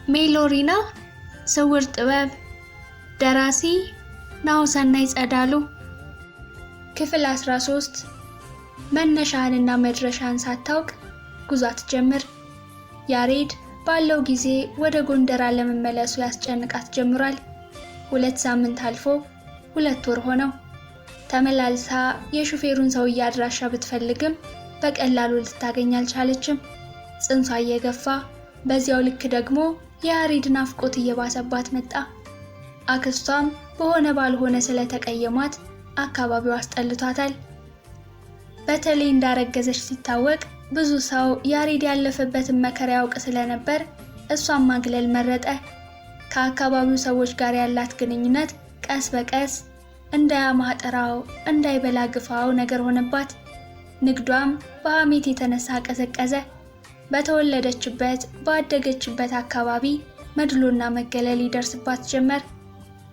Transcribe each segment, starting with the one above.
ሜሎሪና ስውር ጥበብ፣ ደራሲ ናሁሰናይ ጸዳሉ፣ ክፍል 13። መነሻህንና መድረሻህን ሳታውቅ ጉዞ አትጀምር። ያሬድ ባለው ጊዜ ወደ ጎንደር አለመመለሱ ያስጨንቃት ጀምሯል። 2 ሳምንት አልፎ 2 ወር ሆነው። ተመላልሳ የሹፌሩን ሰውዬ አድራሻ ብትፈልግም በቀላሉ ልታገኝ አልቻለችም። ጽንሷ እየገፋ በዚያው ልክ ደግሞ የያሬድ ናፍቆት እየባሰባት መጣ። አክስቷም በሆነ ባልሆነ ስለተቀየሟት አካባቢው አስጠልቷታል። በተለይ እንዳረገዘች ሲታወቅ ብዙ ሰው ያሬድ ያለፈበትን መከራ ያውቅ ስለነበር እሷን ማግለል መረጠ። ከአካባቢው ሰዎች ጋር ያላት ግንኙነት ቀስ በቀስ እንዳያማጥራው እንዳይበላ ግፋው ነገር ሆነባት። ንግዷም በሐሜት የተነሳ ቀዘቀዘ። በተወለደችበት ባደገችበት አካባቢ መድሎና መገለል ይደርስባት ጀመር።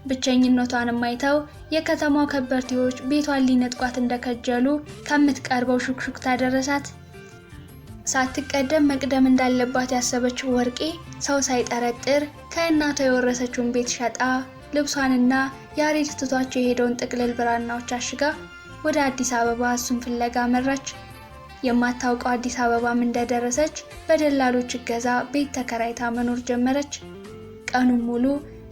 ብቸኝነቷንም አይተው የከተማው ከበርቴዎች ቤቷን ሊነጥቋት እንደከጀሉ ከምትቀርበው ሹክሹክታ ደረሳት። ሳትቀደም መቅደም እንዳለባት ያሰበችው ወርቄ ሰው ሳይጠረጥር ከእናቷ የወረሰችውን ቤት ሸጣ ልብሷንና ያሬድ ትቷቸው የሄደውን ጥቅልል ብራናዎች አሽጋ ወደ አዲስ አበባ እሱን ፍለጋ አመራች። የማታውቀው አዲስ አበባም እንደደረሰች በደላሎች እገዛ ቤት ተከራይታ መኖር ጀመረች። ቀኑን ሙሉ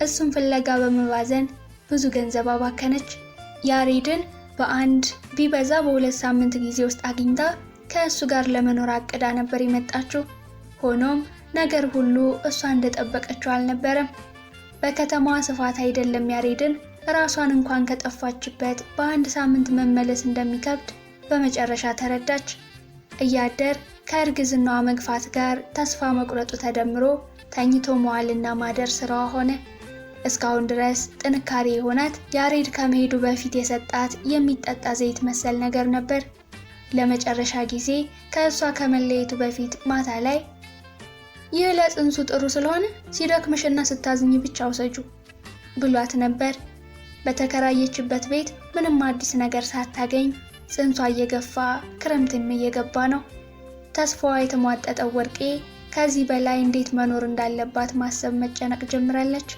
እሱን ፍለጋ በመባዘን ብዙ ገንዘብ አባከነች። ያሬድን በአንድ ቢበዛ በ2 ሳምንት ጊዜ ውስጥ አግኝታ ከእሱ ጋር ለመኖር አቅዳ ነበር የመጣችው። ሆኖም ነገር ሁሉ እሷ እንደጠበቀችው አልነበረም። በከተማዋ ስፋት አይደለም ያሬድን ራሷን እንኳን ከጠፋችበት በአንድ ሳምንት መመለስ እንደሚከብድ በመጨረሻ ተረዳች። እያደር ከእርግዝናዋ መግፋት ጋር ተስፋ መቁረጡ ተደምሮ ተኝቶ መዋልና ማደር ስራዋ ሆነ። እስካሁን ድረስ ጥንካሬ የሆናት ያሬድ ከመሄዱ በፊት የሰጣት የሚጠጣ ዘይት መሰል ነገር ነበር። ለመጨረሻ ጊዜ ከእሷ ከመለየቱ በፊት ማታ ላይ ይህ ለጽንሱ ጥሩ ስለሆነ ሲደክምሽና ስታዝኝ ብቻ ውሰጁ ብሏት ነበር። በተከራየችበት ቤት ምንም አዲስ ነገር ሳታገኝ ጽንሷ እየገፋ ክረምትም እየገባ ነው። ተስፋዋ የተሟጠጠው ወርቄ ከዚህ በላይ እንዴት መኖር እንዳለባት ማሰብ መጨነቅ ጀምራለች።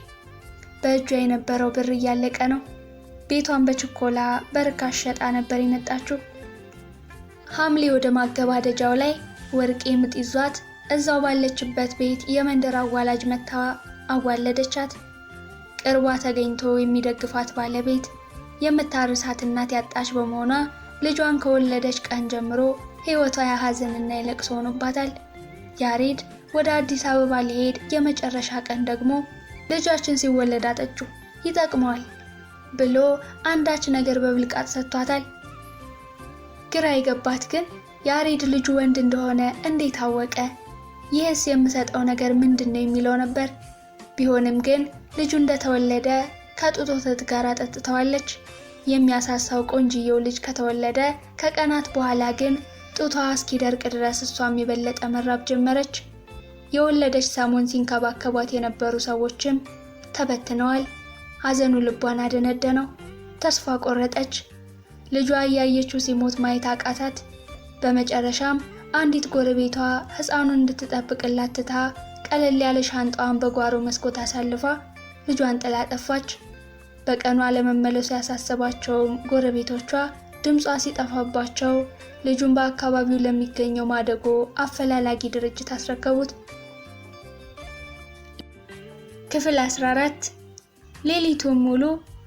በእጇ የነበረው ብር እያለቀ ነው። ቤቷን በችኮላ በርካሽ ሸጣ ነበር የመጣችው። ሐምሌ ወደ ማገባደጃው ላይ ወርቄ ምጥ ይዟት እዛው ባለችበት ቤት የመንደር አዋላጅ መታ አዋለደቻት። ቅርቧ ተገኝቶ የሚደግፋት ባለቤት፣ የምታርሳት እናት ያጣች በመሆኗ ልጇን ከወለደች ቀን ጀምሮ ሕይወቷ የሐዘንና የለቅሶ ሆኖባታል። ያሬድ ወደ አዲስ አበባ ሊሄድ የመጨረሻ ቀን ደግሞ ልጃችን ሲወለድ አጠጪው ይጠቅመዋል ብሎ አንዳች ነገር በብልቃጥ ሰጥቷታል። ግራ የገባት ግን ያሬድ ልጁ ወንድ እንደሆነ እንዴት አወቀ? ይህስ የምሰጠው ነገር ምንድን ነው የሚለው ነበር። ቢሆንም ግን ልጁ እንደተወለደ ከጡት ወተት ጋር አጠጥተዋለች። የሚያሳሳው ቆንጅየው ልጅ ከተወለደ ከቀናት በኋላ ግን ጡቷ እስኪደርቅ ድረስ እሷም የበለጠ መራብ ጀመረች። የወለደች ሰሞን ሲንከባከቧት የነበሩ ሰዎችም ተበትነዋል። ሐዘኑ ልቧን አደነደነው። ተስፋ ቆረጠች። ልጇ እያየችው ሲሞት ማየት አቃታት። በመጨረሻም አንዲት ጎረቤቷ ሕፃኑን እንድትጠብቅላት ትታ ቀለል ያለ ሻንጣዋን በጓሮ መስኮት አሳልፋ ልጇን ጥላ ጠፋች። በቀኑ አለመመለሱ ያሳሰባቸውም ጎረቤቶቿ ድምጿ ሲጠፋባቸው ልጁን በአካባቢው ለሚገኘው ማደጎ አፈላላጊ ድርጅት አስረከቡት። ክፍል 14። ሌሊቱን ሙሉ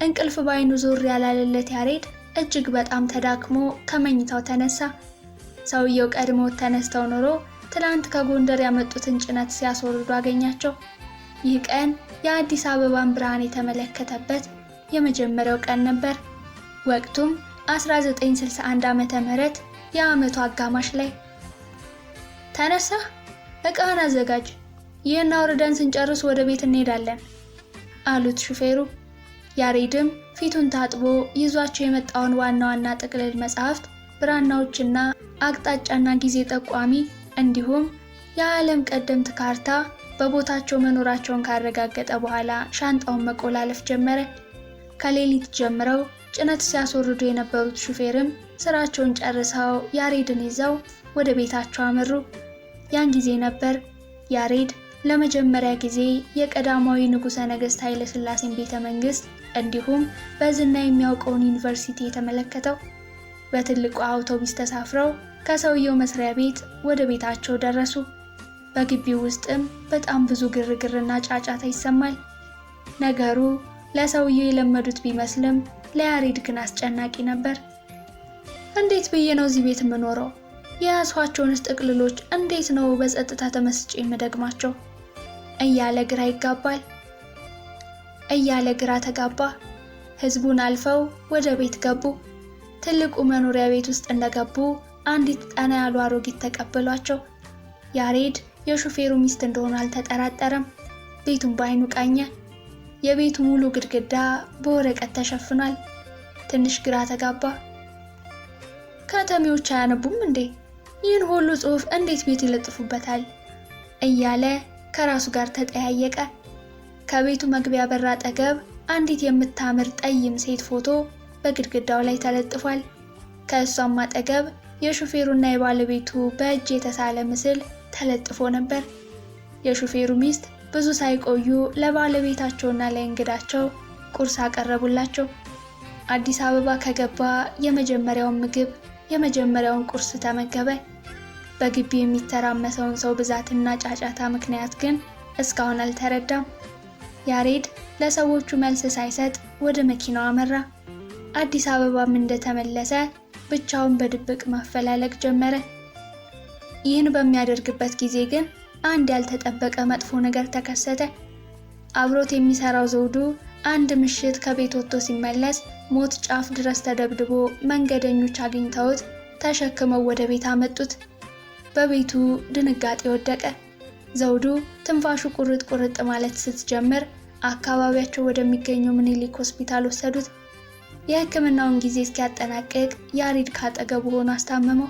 እንቅልፍ ባይኑ ዞር ያላለለት ያሬድ እጅግ በጣም ተዳክሞ ከመኝታው ተነሳ። ሰውየው ቀድመው ተነስተው ኖሮ ትላንት ከጎንደር ያመጡትን ጭነት ሲያስወርዱ አገኛቸው። ይህ ቀን የአዲስ አበባን ብርሃን የተመለከተበት የመጀመሪያው ቀን ነበር። ወቅቱም 1961 ዓመተ ምህረት የዓመቱ አጋማሽ ላይ። ተነሳ፣ ዕቃህን አዘጋጅ፣ ይህን አውርደን ስንጨርስ ወደ ቤት እንሄዳለን አሉት ሹፌሩ። ያሬድም ፊቱን ታጥቦ ይዟቸው የመጣውን ዋና ዋና ጥቅልል መጽሐፍት፣ ብራናዎችና አቅጣጫና ጊዜ ጠቋሚ እንዲሁም የዓለም ቀደምት ካርታ በቦታቸው መኖራቸውን ካረጋገጠ በኋላ ሻንጣውን መቆላለፍ ጀመረ። ከሌሊት ጀምረው ጭነት ሲያስወርዱ የነበሩት ሹፌርም ስራቸውን ጨርሰው ያሬድን ይዘው ወደ ቤታቸው አመሩ። ያን ጊዜ ነበር ያሬድ ለመጀመሪያ ጊዜ የቀዳማዊ ንጉሠ ነገሥት ኃይለ ሥላሴን ቤተ መንግሥት እንዲሁም በዝና የሚያውቀውን ዩኒቨርሲቲ የተመለከተው። በትልቁ አውቶቡስ ተሳፍረው ከሰውየው መስሪያ ቤት ወደ ቤታቸው ደረሱ። በግቢው ውስጥም በጣም ብዙ ግርግርና ጫጫታ ይሰማል። ነገሩ ለሰውየው የለመዱት ቢመስልም ለያሬድ ግን አስጨናቂ ነበር። እንዴት ብዬ ነው እዚህ ቤት የምኖረው? የያዝኋቸውንስ ጥቅልሎች እንዴት ነው በጸጥታ ተመስጬ የምደግማቸው? እያለ ግራ ይጋባል። እያለ ግራ ተጋባ። ህዝቡን አልፈው ወደ ቤት ገቡ። ትልቁ መኖሪያ ቤት ውስጥ እንደገቡ አንዲት ጠና ያሉ አሮጊት ተቀበሏቸው። ያሬድ የሹፌሩ ሚስት እንደሆኑ አልተጠራጠረም። ቤቱን በአይኑ ቃኘ። የቤቱ ሙሉ ግድግዳ በወረቀት ተሸፍኗል። ትንሽ ግራ ተጋባ። ከተሜዎች አያነቡም እንዴ? ይህን ሁሉ ጽሑፍ እንዴት ቤት ይለጥፉበታል? እያለ ከራሱ ጋር ተጠያየቀ። ከቤቱ መግቢያ በር አጠገብ አንዲት የምታምር ጠይም ሴት ፎቶ በግድግዳው ላይ ተለጥፏል። ከእሷም አጠገብ የሹፌሩና የባለቤቱ በእጅ የተሳለ ምስል ተለጥፎ ነበር። የሹፌሩ ሚስት ብዙ ሳይቆዩ ለባለቤታቸውና ለእንግዳቸው ቁርስ አቀረቡላቸው። አዲስ አበባ ከገባ የመጀመሪያውን ምግብ የመጀመሪያውን ቁርስ ተመገበ። በግቢው የሚተራመሰውን ሰው ብዛትና ጫጫታ ምክንያት ግን እስካሁን አልተረዳም። ያሬድ ለሰዎቹ መልስ ሳይሰጥ ወደ መኪናው አመራ። አዲስ አበባም እንደተመለሰ ብቻውን በድብቅ ማፈላለግ ጀመረ። ይህን በሚያደርግበት ጊዜ ግን አንድ ያልተጠበቀ መጥፎ ነገር ተከሰተ። አብሮት የሚሰራው ዘውዱ አንድ ምሽት ከቤት ወጥቶ ሲመለስ ሞት ጫፍ ድረስ ተደብድቦ መንገደኞች አግኝተውት ተሸክመው ወደ ቤት አመጡት። በቤቱ ድንጋጤ ወደቀ። ዘውዱ ትንፋሹ ቁርጥ ቁርጥ ማለት ስትጀምር አካባቢያቸው ወደሚገኘው ምኒልክ ሆስፒታል ወሰዱት። የሕክምናውን ጊዜ እስኪያጠናቅቅ ያሬድ ካጠገቡ ሆኖ አስታመመው።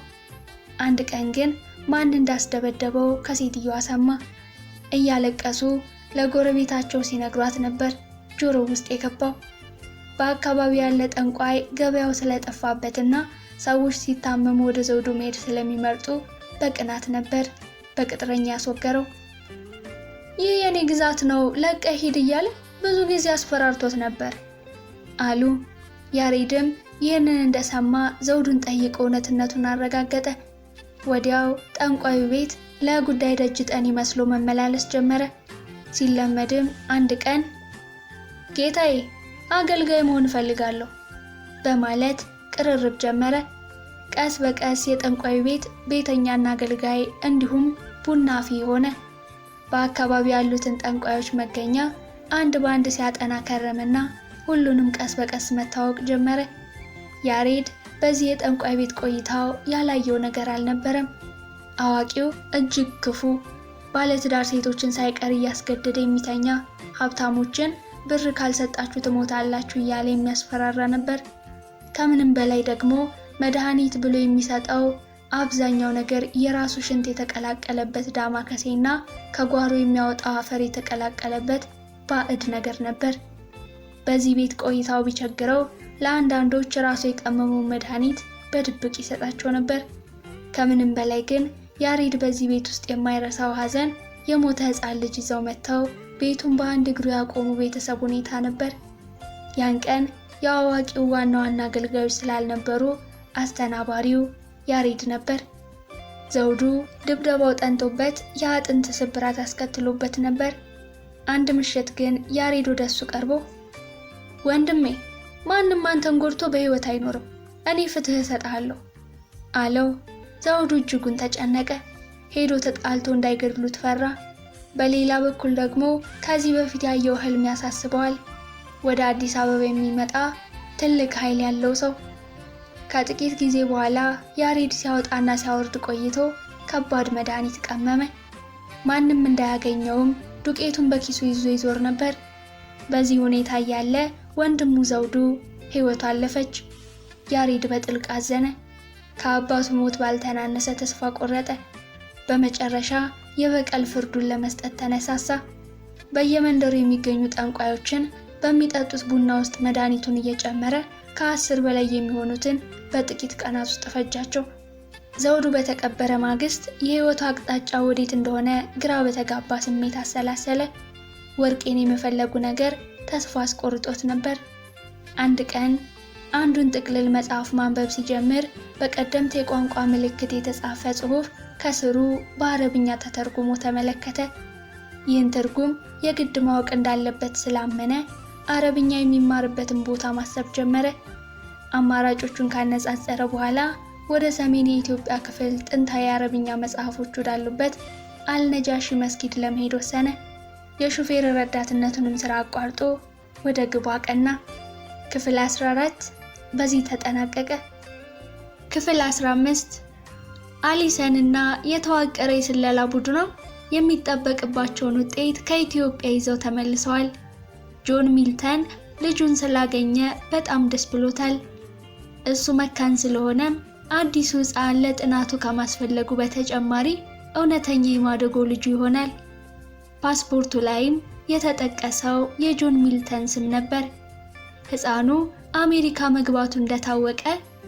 አንድ ቀን ግን ማን እንዳስደበደበው ከሴትየዋ ሰማ። እያለቀሱ ለጎረቤታቸው ሲነግሯት ነበር ጆሮ ውስጥ የገባው። በአካባቢው ያለ ጠንቋይ ገበያው ስለጠፋበትና ሰዎች ሲታመሙ ወደ ዘውዱ መሄድ ስለሚመርጡ በቅናት ነበር በቅጥረኛ ያስወገረው። ይህ የኔ ግዛት ነው ለቀህ ሂድ እያለ ብዙ ጊዜ አስፈራርቶት ነበር አሉ። ያሬድም ይህንን እንደሰማ ዘውዱን ጠይቆ እውነትነቱን አረጋገጠ። ወዲያው ጠንቋዩ ቤት ለጉዳይ ደጅ ጠኒ መስሎ መመላለስ ጀመረ። ሲለመድም አንድ ቀን ጌታዬ አገልጋይ መሆን እፈልጋለሁ በማለት ቅርርብ ጀመረ። ቀስ በቀስ የጠንቋዩ ቤት ቤተኛና አገልጋይ እንዲሁም ቡና አፊ ሆነ። በአካባቢው ያሉትን ጠንቋዮች መገኛ አንድ በአንድ ሲያጠና ከረመና ሁሉንም ቀስ በቀስ መታወቅ ጀመረ። ያሬድ በዚህ የጠንቋይ ቤት ቆይታው ያላየው ነገር አልነበረም። አዋቂው እጅግ ክፉ፣ ባለትዳር ሴቶችን ሳይቀር እያስገደደ የሚተኛ፣ ሀብታሞችን ብር ካልሰጣችሁ ትሞታላችሁ እያለ የሚያስፈራራ ነበር። ከምንም በላይ ደግሞ መድኃኒት ብሎ የሚሰጠው አብዛኛው ነገር የራሱ ሽንት የተቀላቀለበት ዳማከሴና ከጓሮ የሚያወጣው አፈር የተቀላቀለበት ባዕድ ነገር ነበር። በዚህ ቤት ቆይታው ቢቸግረው ለአንዳንዶች ራሱ የቀመመው መድኃኒት በድብቅ ይሰጣቸው ነበር። ከምንም በላይ ግን ያሬድ በዚህ ቤት ውስጥ የማይረሳው ሐዘን የሞተ ሕፃን ልጅ ይዘው መጥተው ቤቱን በአንድ እግሩ ያቆሙ ቤተሰብ ሁኔታ ነበር። ያን ቀን የአዋቂው ዋና ዋና አገልጋዮች ስላልነበሩ አስተናባሪው ያሬድ ነበር። ዘውዱ ድብደባው ጠንቶበት የአጥንት ስብራት አስከትሎበት ነበር። አንድ ምሽት ግን ያሬድ ወደሱ ቀርቦ ወንድሜ፣ ማንም አንተን ጎድቶ በሕይወት አይኖርም፣ እኔ ፍትህ እሰጥሃለሁ አለው። ዘውዱ እጅጉን ተጨነቀ። ሄዶ ተጣልቶ እንዳይገድሉት ፈራ። በሌላ በኩል ደግሞ ከዚህ በፊት ያየው ህልም ያሳስበዋል። ወደ አዲስ አበባ የሚመጣ ትልቅ ኃይል ያለው ሰው። ከጥቂት ጊዜ በኋላ ያሬድ ሲያወጣና ሲያወርድ ቆይቶ ከባድ መድኃኒት ቀመመ። ማንም እንዳያገኘውም ዱቄቱን በኪሱ ይዞ ይዞር ነበር። በዚህ ሁኔታ እያለ ወንድሙ ዘውዱ ሕይወቱ አለፈች። ያሬድ በጥልቅ አዘነ። ከአባቱ ሞት ባልተናነሰ ተስፋ ቆረጠ። በመጨረሻ የበቀል ፍርዱን ለመስጠት ተነሳሳ። በየመንደሩ የሚገኙ ጠንቋዮችን በሚጠጡት ቡና ውስጥ መድኃኒቱን እየጨመረ ከ10 በላይ የሚሆኑትን በጥቂት ቀናት ውስጥ ፈጃቸው። ዘውዱ በተቀበረ ማግስት የህይወቱ አቅጣጫ ወዴት እንደሆነ ግራ በተጋባ ስሜት አሰላሰለ። ወርቄን የመፈለጉ ነገር ተስፋ አስቆርጦት ነበር። አንድ ቀን አንዱን ጥቅልል መጽሐፍ ማንበብ ሲጀምር በቀደምት የቋንቋ ምልክት የተጻፈ ጽሑፍ ከስሩ በአረብኛ ተተርጉሞ ተመለከተ። ይህን ትርጉም የግድ ማወቅ እንዳለበት ስላመነ አረብኛ የሚማርበትን ቦታ ማሰብ ጀመረ። አማራጮቹን ካነጻጸረ በኋላ ወደ ሰሜን የኢትዮጵያ ክፍል ጥንታዊ የአረብኛ መጽሐፎች ወዳሉበት አልነጃሺ መስጊድ ለመሄድ ወሰነ። የሹፌር ረዳትነቱንም ስራ አቋርጦ ወደ ግቡ አቀና። ክፍል 14 በዚህ ተጠናቀቀ። ክፍል 15 አሊሰን እና የተዋቀረ የስለላ ቡድኗ የሚጠበቅባቸውን ውጤት ከኢትዮጵያ ይዘው ተመልሰዋል። ጆን ሚልተን ልጁን ስላገኘ በጣም ደስ ብሎታል። እሱ መካን ስለሆነም አዲሱ ሕፃን ለጥናቱ ከማስፈለጉ በተጨማሪ እውነተኛ የማደጎ ልጁ ይሆናል። ፓስፖርቱ ላይም የተጠቀሰው የጆን ሚልተን ስም ነበር። ሕፃኑ አሜሪካ መግባቱ እንደታወቀ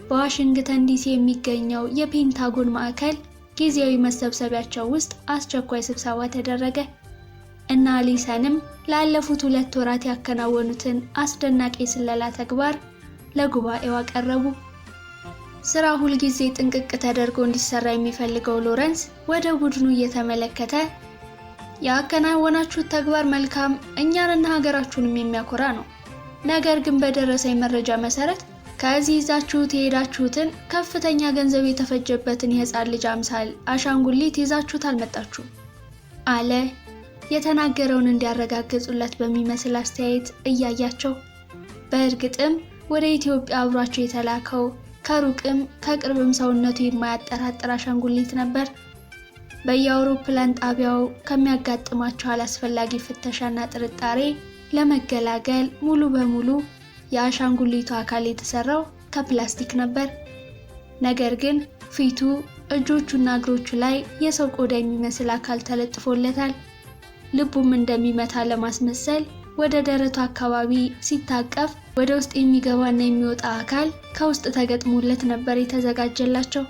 በዋሽንግተን ዲሲ የሚገኘው የፔንታጎን ማዕከል ጊዜያዊ መሰብሰቢያቸው ውስጥ አስቸኳይ ስብሰባ ተደረገ እና አሊሰንም ላለፉት 2 ወራት ያከናወኑትን አስደናቂ የስለላ ተግባር ለጉባኤው አቀረቡ። ስራ ሁልጊዜ ጥንቅቅ ተደርጎ እንዲሰራ የሚፈልገው ሎረንስ ወደ ቡድኑ እየተመለከተ ያከናወናችሁት ተግባር መልካም፣ እኛንና ሀገራችሁንም የሚያኮራ ነው። ነገር ግን በደረሰኝ መረጃ መሰረት ከዚህ ይዛችሁት የሄዳችሁትን ከፍተኛ ገንዘብ የተፈጀበትን የህፃን ልጅ አምሳል አሻንጉሊት ይዛችሁት አልመጣችሁም አለ። የተናገረውን እንዲያረጋግጡለት በሚመስል አስተያየት እያያቸው። በእርግጥም ወደ ኢትዮጵያ አብሯቸው የተላከው ከሩቅም ከቅርብም ሰውነቱ የማያጠራጥር አሻንጉሊት ነበር። በየአውሮፕላን ጣቢያው ከሚያጋጥማቸው አላስፈላጊ ፍተሻና ጥርጣሬ ለመገላገል ሙሉ በሙሉ የአሻንጉሊቱ አካል የተሰራው ከፕላስቲክ ነበር። ነገር ግን ፊቱ፣ እጆቹና እግሮቹ ላይ የሰው ቆዳ የሚመስል አካል ተለጥፎለታል። ልቡም እንደሚመታ ለማስመሰል ወደ ደረቱ አካባቢ ሲታቀፍ ወደ ውስጥ የሚገባና የሚወጣ አካል ከውስጥ ተገጥሞለት ነበር የተዘጋጀላቸው።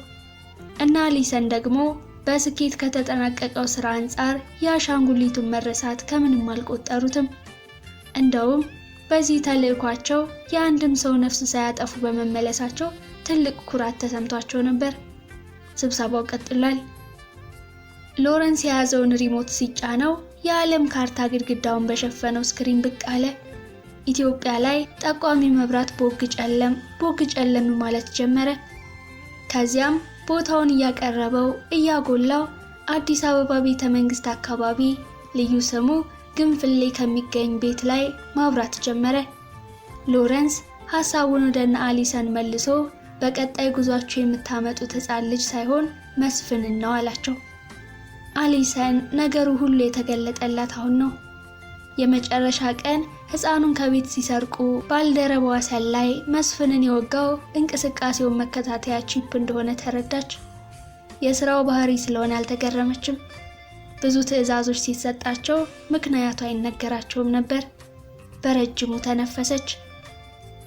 እና አሊሰን ደግሞ በስኬት ከተጠናቀቀው ስራ አንጻር የአሻንጉሊቱን መረሳት ከምንም አልቆጠሩትም። እንደውም በዚህ ተልዕኳቸው የአንድም ሰው ነፍስ ሳያጠፉ በመመለሳቸው ትልቅ ኩራት ተሰምቷቸው ነበር። ስብሰባው ቀጥሏል። ሎረንስ የያዘውን remote ሲጫነው የዓለም ካርታ ግድግዳውን በሸፈነው screen ብቅ አለ። ኢትዮጵያ ላይ ጠቋሚ መብራት ቦግ ጨለም ቦግ ጨለም ማለት ጀመረ። ከዚያም ቦታውን እያቀረበው እያጎላው አዲስ አበባ ቤተ መንግስት አካባቢ ልዩ ስሙ ግንፍሌ ከሚገኝ ቤት ላይ ማብራት ጀመረ። ሎረንስ ሐሳቡን ወደ እነ አሊሰን መልሶ በቀጣይ ጉዟቸው የምታመጡት ሕፃን ልጅ ሳይሆን መስፍንን ነው አላቸው። አሊሰን ነገሩ ሁሉ የተገለጠላት አሁን ነው። የመጨረሻ ቀን ሕፃኑን ከቤት ሲሰርቁ ባልደረባዋ ሰላይ መስፍንን የወጋው እንቅስቃሴውን መከታተያ chip እንደሆነ ተረዳች። የስራው ባህሪ ስለሆነ አልተገረመችም። ብዙ ትዕዛዞች ሲሰጣቸው ምክንያቱ አይነገራቸውም ነበር። በረጅሙ ተነፈሰች።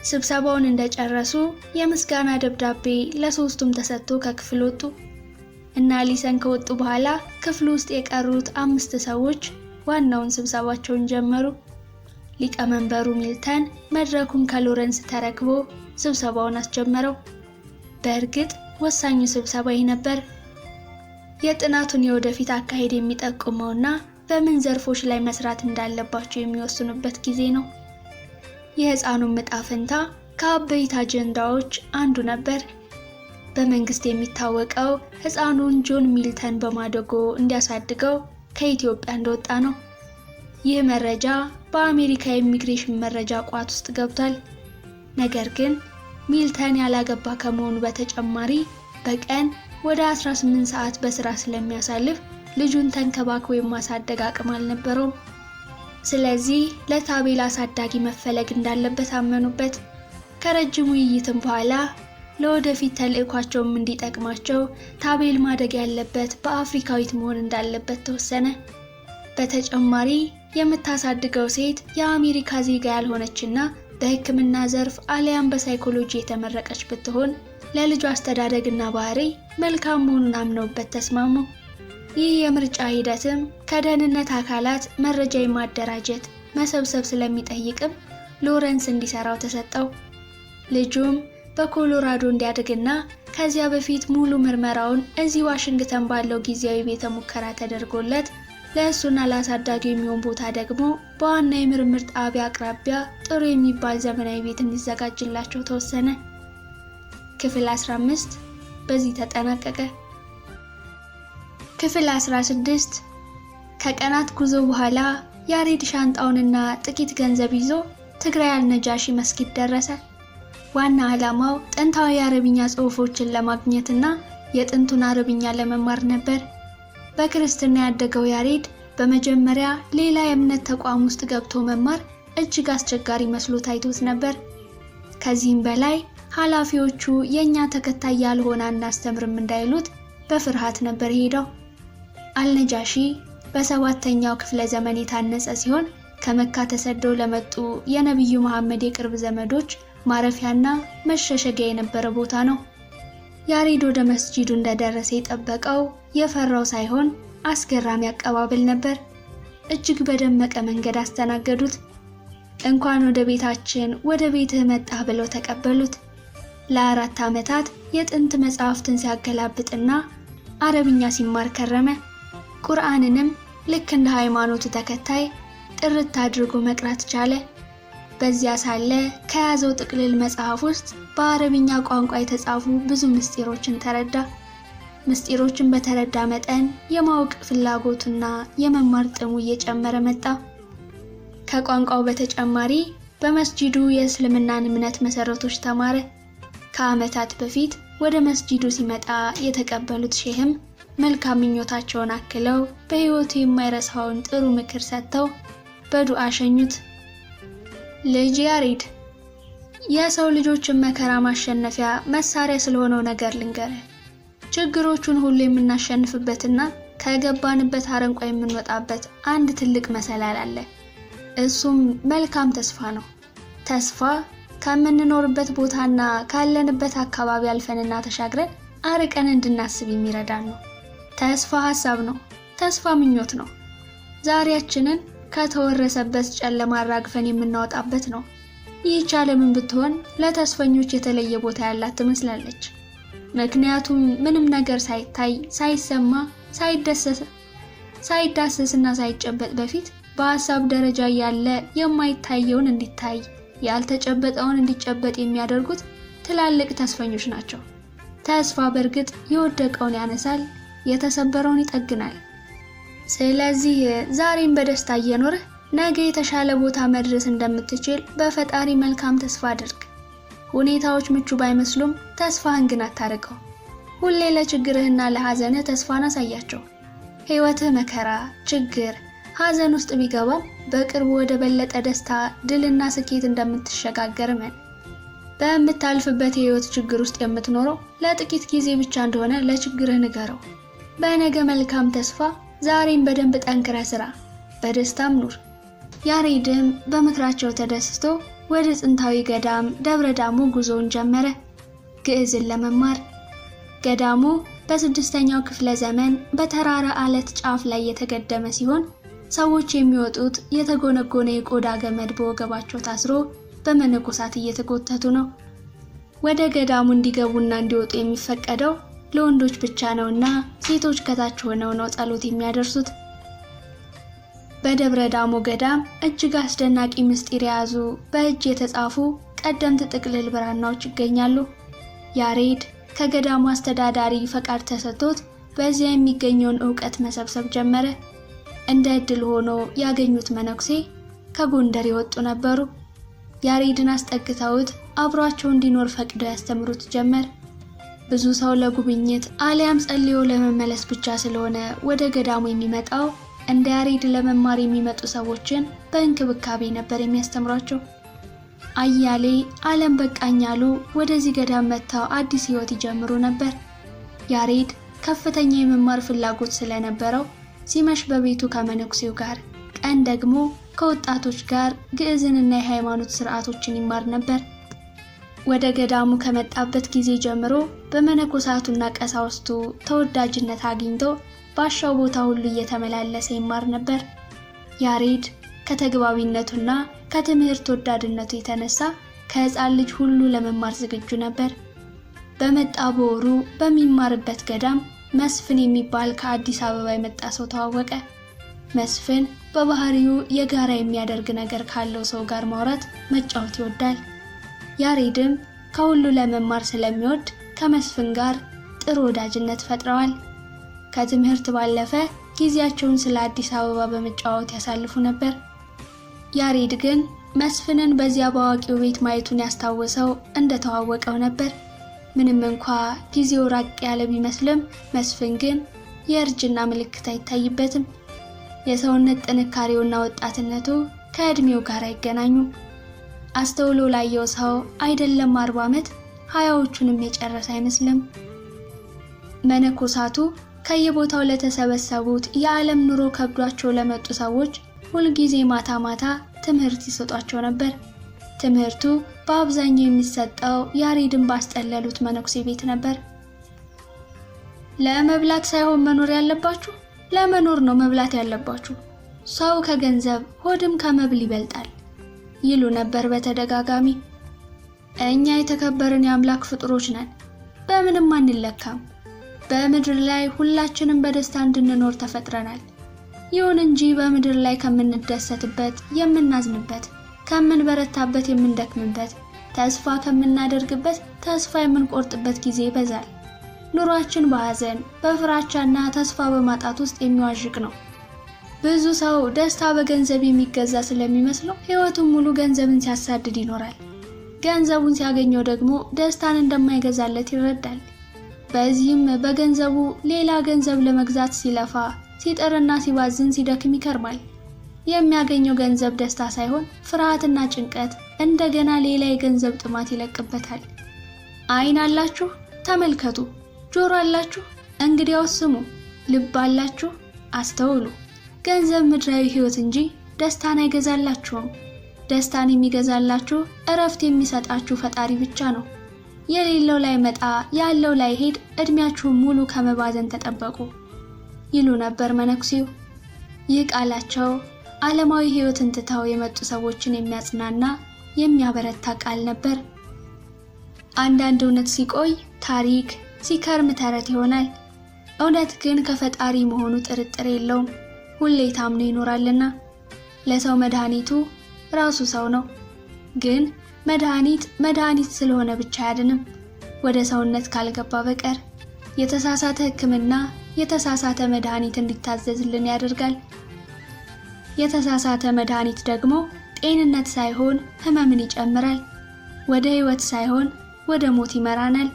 ስብሰባውን እንደጨረሱ የምስጋና ደብዳቤ ለሶስቱም ተሰጥቶ ከክፍል ወጡ። እና አሊሰን ከወጡ በኋላ ክፍሉ ውስጥ የቀሩት 5 ሰዎች ዋናውን ስብሰባቸውን ጀመሩ። ሊቀመንበሩ ሚልተን መድረኩን ከሎረንስ ተረክቦ ስብሰባውን አስጀመረው። በእርግጥ ወሳኙ ስብሰባ ይህ ነበር። የጥናቱን የወደፊት አካሄድ የሚጠቁመውና በምን ዘርፎች ላይ መስራት እንዳለባቸው የሚወስኑበት ጊዜ ነው። የሕፃኑን ዕጣ ፈንታ ከአበይት አጀንዳዎች አንዱ ነበር። በመንግስት የሚታወቀው ሕፃኑን ጆን ሚልተን በማደጎ እንዲያሳድገው ከኢትዮጵያ እንደወጣ ነው። ይህ መረጃ በአሜሪካ የኢሚግሬሽን መረጃ ቋት ውስጥ ገብቷል። ነገር ግን ሚልተን ያላገባ ከመሆኑ በተጨማሪ በቀን ወደ 18 ሰዓት በስራ ስለሚያሳልፍ ልጁን ተንከባክቦ የማሳደግ አቅም አልነበረውም። ስለዚህ ለታቤል አሳዳጊ መፈለግ እንዳለበት አመኑበት። ከረጅም ውይይትም በኋላ ለወደፊት ተልዕኳቸውም እንዲጠቅማቸው ታቤል ማደግ ያለበት በአፍሪካዊት መሆን እንዳለበት ተወሰነ። በተጨማሪ የምታሳድገው ሴት የአሜሪካ ዜጋ ያልሆነችና በሕክምና ዘርፍ አሊያም በሳይኮሎጂ የተመረቀች ብትሆን ለልጁ አስተዳደግና ባህሪ መልካም መሆኑን አምነውበት ተስማሙ። ይህ የምርጫ ሂደትም ከደህንነት አካላት መረጃ የማደራጀት መሰብሰብ ስለሚጠይቅም ሎረንስ እንዲሰራው ተሰጠው። ልጁም በኮሎራዶ እንዲያድግና ከዚያ በፊት ሙሉ ምርመራውን እዚህ ዋሽንግተን ባለው ጊዜያዊ ቤተ ሙከራ ተደርጎለት ለእሱና ለአሳዳጊው የሚሆን ቦታ ደግሞ በዋና የምርምር ጣቢያ አቅራቢያ ጥሩ የሚባል ዘመናዊ ቤት እንዲዘጋጅላቸው ተወሰነ። ክፍል 15 በዚህ ተጠናቀቀ። ክፍል 16። ከቀናት ጉዞ በኋላ ያሬድ ሻንጣውንና ጥቂት ገንዘብ ይዞ ትግራይ አልነጃሺ መስጊድ ደረሰ። ዋና ዓላማው ጥንታዊ የአረብኛ ጽሑፎችን ለማግኘትና የጥንቱን አረብኛ ለመማር ነበር። በክርስትና ያደገው ያሬድ በመጀመሪያ ሌላ የእምነት ተቋም ውስጥ ገብቶ መማር እጅግ አስቸጋሪ መስሎ ታይቶት ነበር። ከዚህም በላይ ኃላፊዎቹ የእኛ ተከታይ ያልሆነ አናስተምርም እንዳይሉት በፍርሃት ነበር ሄደው። አልነጃሺ በ7ኛው ክፍለ ዘመን የታነጸ ሲሆን ከመካ ተሰደው ለመጡ የነቢዩ መሐመድ የቅርብ ዘመዶች ማረፊያና መሸሸጊያ የነበረ ቦታ ነው። ያሬድ ወደ መስጂዱ እንደደረሰ የጠበቀው የፈራው ሳይሆን አስገራሚ አቀባበል ነበር። እጅግ በደመቀ መንገድ አስተናገዱት። እንኳን ወደ ቤታችን ወደ ቤትህ መጣህ ብለው ተቀበሉት። ለ4 ዓመታት የጥንት መጽሐፍትን ሲያገላብጥና አረብኛ ሲማር ከረመ። ቁርአንንም ልክ እንደ ሃይማኖቱ ተከታይ ጥርት አድርጎ መቅራት ቻለ። በዚያ ሳለ ከያዘው ጥቅልል መጽሐፍ ውስጥ በአረብኛ ቋንቋ የተጻፉ ብዙ ምስጢሮችን ተረዳ። ምስጢሮችን በተረዳ መጠን የማወቅ ፍላጎቱና የመማር ጥሙ እየጨመረ መጣ። ከቋንቋው በተጨማሪ በመስጂዱ የእስልምናን እምነት መሰረቶች ተማረ። ከዓመታት በፊት ወደ መስጂዱ ሲመጣ የተቀበሉት ሼህም መልካም ምኞታቸውን አክለው በሕይወቱ የማይረሳውን ጥሩ ምክር ሰጥተው በዱዓ ሸኙት። ልጅ ያሬድ፣ የሰው ልጆችን መከራ ማሸነፊያ መሳሪያ ስለሆነው ነገር ልንገርህ። ችግሮቹን ሁሉ የምናሸንፍበትና ከገባንበት አረንቋ የምንወጣበት አንድ ትልቅ መሰላል አለ። እሱም መልካም ተስፋ ነው። ተስፋ ከምንኖርበት ቦታና ካለንበት አካባቢ አልፈንና ተሻግረን አርቀን እንድናስብ የሚረዳን ነው። ተስፋ ሀሳብ ነው። ተስፋ ምኞት ነው። ዛሬያችንን ከተወረሰበት ጨለማ አራግፈን የምናወጣበት ነው። ይህች ዓለምን ብትሆን ለተስፈኞች የተለየ ቦታ ያላት ትመስላለች። ምክንያቱም ምንም ነገር ሳይታይ፣ ሳይሰማ፣ ሳይዳሰስና ሳይጨበጥ በፊት በሀሳብ ደረጃ ያለ የማይታየውን እንዲታይ፣ ያልተጨበጠውን እንዲጨበጥ የሚያደርጉት ትላልቅ ተስፈኞች ናቸው። ተስፋ በእርግጥ የወደቀውን ያነሳል፣ የተሰበረውን ይጠግናል። ስለዚህ ዛሬም በደስታ እየኖርህ ነገ የተሻለ ቦታ መድረስ እንደምትችል በፈጣሪ መልካም ተስፋ አድርግ። ሁኔታዎች ምቹ ባይመስሉም ተስፋህን ግን አታርቀው። ሁሌ ለችግርህና ለሐዘንህ ተስፋን አሳያቸው። ሕይወትህ መከራ፣ ችግር፣ ሐዘን ውስጥ ቢገባም በቅርቡ ወደ በለጠ ደስታ፣ ድልና ስኬት እንደምትሸጋገር እመን። በምታልፍበት የሕይወት ችግር ውስጥ የምትኖረው ለጥቂት ጊዜ ብቻ እንደሆነ ለችግርህ ንገረው። በነገ መልካም ተስፋ ዛሬም በደንብ ጠንክረህ ስራ፣ በደስታም ኑር። ያሬድም በምክራቸው ተደስቶ ወደ ጥንታዊ ገዳም ደብረ ዳሞ ጉዞውን ጀመረ፣ ግዕዝን ለመማር። ገዳሙ በ6ኛው ክፍለ ዘመን በተራራ አለት ጫፍ ላይ የተገደመ ሲሆን ሰዎች የሚወጡት የተጎነጎነ የቆዳ ገመድ በወገባቸው ታስሮ በመነኮሳት እየተጎተቱ ነው። ወደ ገዳሙ እንዲገቡና እንዲወጡ የሚፈቀደው ለወንዶች ብቻ ነውና ሴቶች ከታች ሆነው ነው ጸሎት የሚያደርሱት። በደብረ ዳሞ ገዳም እጅግ አስደናቂ ምስጢር የያዙ በእጅ የተጻፉ ቀደምት ጥቅልል ብራናዎች ይገኛሉ። ያሬድ ከገዳሙ አስተዳዳሪ ፈቃድ ተሰጥቶት በዚያ የሚገኘውን ዕውቀት መሰብሰብ ጀመረ። እንደ ዕድል ሆኖ ያገኙት መነኩሴ ከጎንደር የወጡ ነበሩ። ያሬድን አስጠግተውት አብሯቸው እንዲኖር ፈቅደው ያስተምሩት ጀመር። ብዙ ሰው ለጉብኝት አሊያም ጸልዮ ለመመለስ ብቻ ስለሆነ ወደ ገዳሙ የሚመጣው እንደ ያሬድ ለመማር የሚመጡ ሰዎችን በእንክብካቤ ነበር የሚያስተምሯቸው። አያሌ ዓለም በቃኝ ያሉ ወደዚህ ገዳም መጥተው አዲስ ሕይወት ይጀምሩ ነበር። ያሬድ ከፍተኛ የመማር ፍላጎት ስለነበረው ሲመሽ በቤቱ ከመነኩሴው ጋር፣ ቀን ደግሞ ከወጣቶች ጋር ግዕዝንና የሃይማኖት ስርዓቶችን ይማር ነበር። ወደ ገዳሙ ከመጣበት ጊዜ ጀምሮ በመነኮሳቱና ቀሳውስቱ ተወዳጅነት አግኝቶ ባሻው ቦታ ሁሉ እየተመላለሰ ይማር ነበር። ያሬድ ከተግባቢነቱና ከትምህርት ወዳድነቱ የተነሳ ከሕፃን ልጅ ሁሉ ለመማር ዝግጁ ነበር። በመጣ በወሩ በሚማርበት ገዳም መስፍን የሚባል ከአዲስ አበባ የመጣ ሰው ተዋወቀ። መስፍን በባህሪው የጋራ የሚያደርግ ነገር ካለው ሰው ጋር ማውራት፣ መጫወት ይወዳል። ያሬድም ከሁሉ ለመማር ስለሚወድ ከመስፍን ጋር ጥሩ ወዳጅነት ፈጥረዋል። ከትምህርት ባለፈ ጊዜያቸውን ስለ አዲስ አበባ በመጫወት ያሳልፉ ነበር። ያሬድ ግን መስፍንን በዚያ በአዋቂው ቤት ማየቱን ያስታወሰው እንደተዋወቀው ነበር። ምንም እንኳ ጊዜው ራቅ ያለ ቢመስልም መስፍን ግን የእርጅና ምልክት አይታይበትም። የሰውነት ጥንካሬውና ወጣትነቱ ከእድሜው ጋር አይገናኙም። አስተውሎ ላየው ሰው አይደለም 40 ዓመት 20ዎቹንም የጨረሰ አይመስልም። መነኮሳቱ ከየቦታው ለተሰበሰቡት የዓለም ኑሮ ከብዷቸው ለመጡ ሰዎች ሁልጊዜ ማታ ማታ ትምህርት ይሰጧቸው ነበር። ትምህርቱ በአብዛኛው የሚሰጠው ያሬድን ባስጠለሉት መነኩሴ ቤት ነበር። ለመብላት ሳይሆን መኖር ያለባችሁ ለመኖር ነው መብላት ያለባችሁ። ሰው ከገንዘብ ሆድም ከመብል ይበልጣል ይሉ ነበር በተደጋጋሚ። እኛ የተከበርን የአምላክ ፍጡሮች ነን፣ በምንም አንለካም። በምድር ላይ ሁላችንም በደስታ እንድንኖር ተፈጥረናል። ይሁን እንጂ በምድር ላይ ከምንደሰትበት የምናዝንበት፣ ከምንበረታበት የምንደክምበት፣ ተስፋ ከምናደርግበት ተስፋ የምንቆርጥበት ጊዜ ይበዛል። ኑሯችን በሐዘን በፍራቻና ተስፋ በማጣት ውስጥ የሚዋዥቅ ነው። ብዙ ሰው ደስታ በገንዘብ የሚገዛ ስለሚመስለው ሕይወቱን ሙሉ ገንዘብን ሲያሳድድ ይኖራል። ገንዘቡን ሲያገኘው ደግሞ ደስታን እንደማይገዛለት ይረዳል። በዚህም በገንዘቡ ሌላ ገንዘብ ለመግዛት ሲለፋ ሲጥርና ሲባዝን ሲደክም ይከርማል። የሚያገኘው ገንዘብ ደስታ ሳይሆን ፍርሃትና ጭንቀት፣ እንደገና ሌላ የገንዘብ ጥማት ይለቅበታል። ዓይን አላችሁ ተመልከቱ፣ ጆሮ አላችሁ እንግዲያውስ ስሙ፣ ልብ አላችሁ አስተውሉ። ገንዘብ ምድራዊ ሕይወት እንጂ ደስታን አይገዛላችሁም። ደስታን የሚገዛላችሁ እረፍት የሚሰጣችሁ ፈጣሪ ብቻ ነው። የሌለው ላይ መጣ ያለው ላይ ሄድ፣ እድሜያችሁን ሙሉ ከመባዘን ተጠበቁ ይሉ ነበር መነኩሴው። ይህ ቃላቸው ዓለማዊ ሕይወትን ትተው የመጡ ሰዎችን የሚያጽናና የሚያበረታ ቃል ነበር። አንዳንድ እውነት ሲቆይ ታሪክ፣ ሲከርም ተረት ይሆናል። እውነት ግን ከፈጣሪ መሆኑ ጥርጥር የለውም፣ ሁሌ ታምኖ ይኖራልና። ለሰው መድኃኒቱ ራሱ ሰው ነው። ግን መድኃኒት መድኃኒት ስለሆነ ብቻ አያድንም፣ ወደ ሰውነት ካልገባ በቀር። የተሳሳተ ሕክምና የተሳሳተ መድኃኒት እንዲታዘዝልን ያደርጋል። የተሳሳተ መድኃኒት ደግሞ ጤንነት ሳይሆን ሕመምን ይጨምራል። ወደ ሕይወት ሳይሆን ወደ ሞት ይመራናል።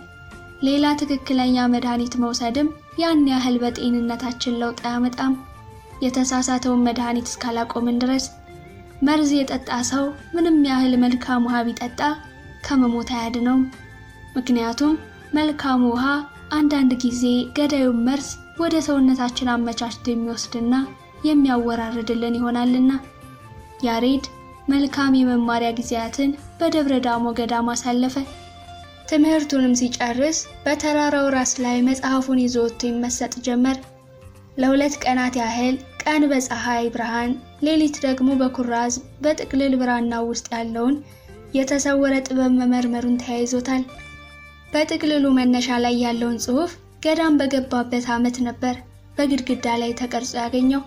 ሌላ ትክክለኛ መድኃኒት መውሰድም ያን ያህል በጤንነታችን ለውጥ አያመጣም፣ የተሳሳተውን መድኃኒት እስካላቆምን ድረስ። መርዝ የጠጣ ሰው ምንም ያህል መልካም ውሃ ቢጠጣ ከመሞት አያድነውም። ምክንያቱም መልካም ውሃ አንዳንድ ጊዜ ገዳዩን መርዝ ወደ ሰውነታችን አመቻችቶ የሚወስድና የሚያወራርድልን ይሆናልና። ያሬድ መልካም የመማሪያ ጊዜያትን በደብረ ዳሞ ገዳም አሳለፈ። ትምህርቱንም ሲጨርስ በተራራው ራስ ላይ መጽሐፉን ይዞ ወጥቶ ይመሰጥ ጀመር። ለ2 ቀናት ያህል ቀን በፀሐይ ብርሃን፣ ሌሊት ደግሞ በኩራዝ በጥቅልል ብራና ውስጥ ያለውን የተሰወረ ጥበብ መመርመሩን ተያይዞታል። በጥቅልሉ መነሻ ላይ ያለውን ጽሑፍ ገዳም በገባበት ዓመት ነበር በግድግዳ ላይ ተቀርጾ ያገኘው።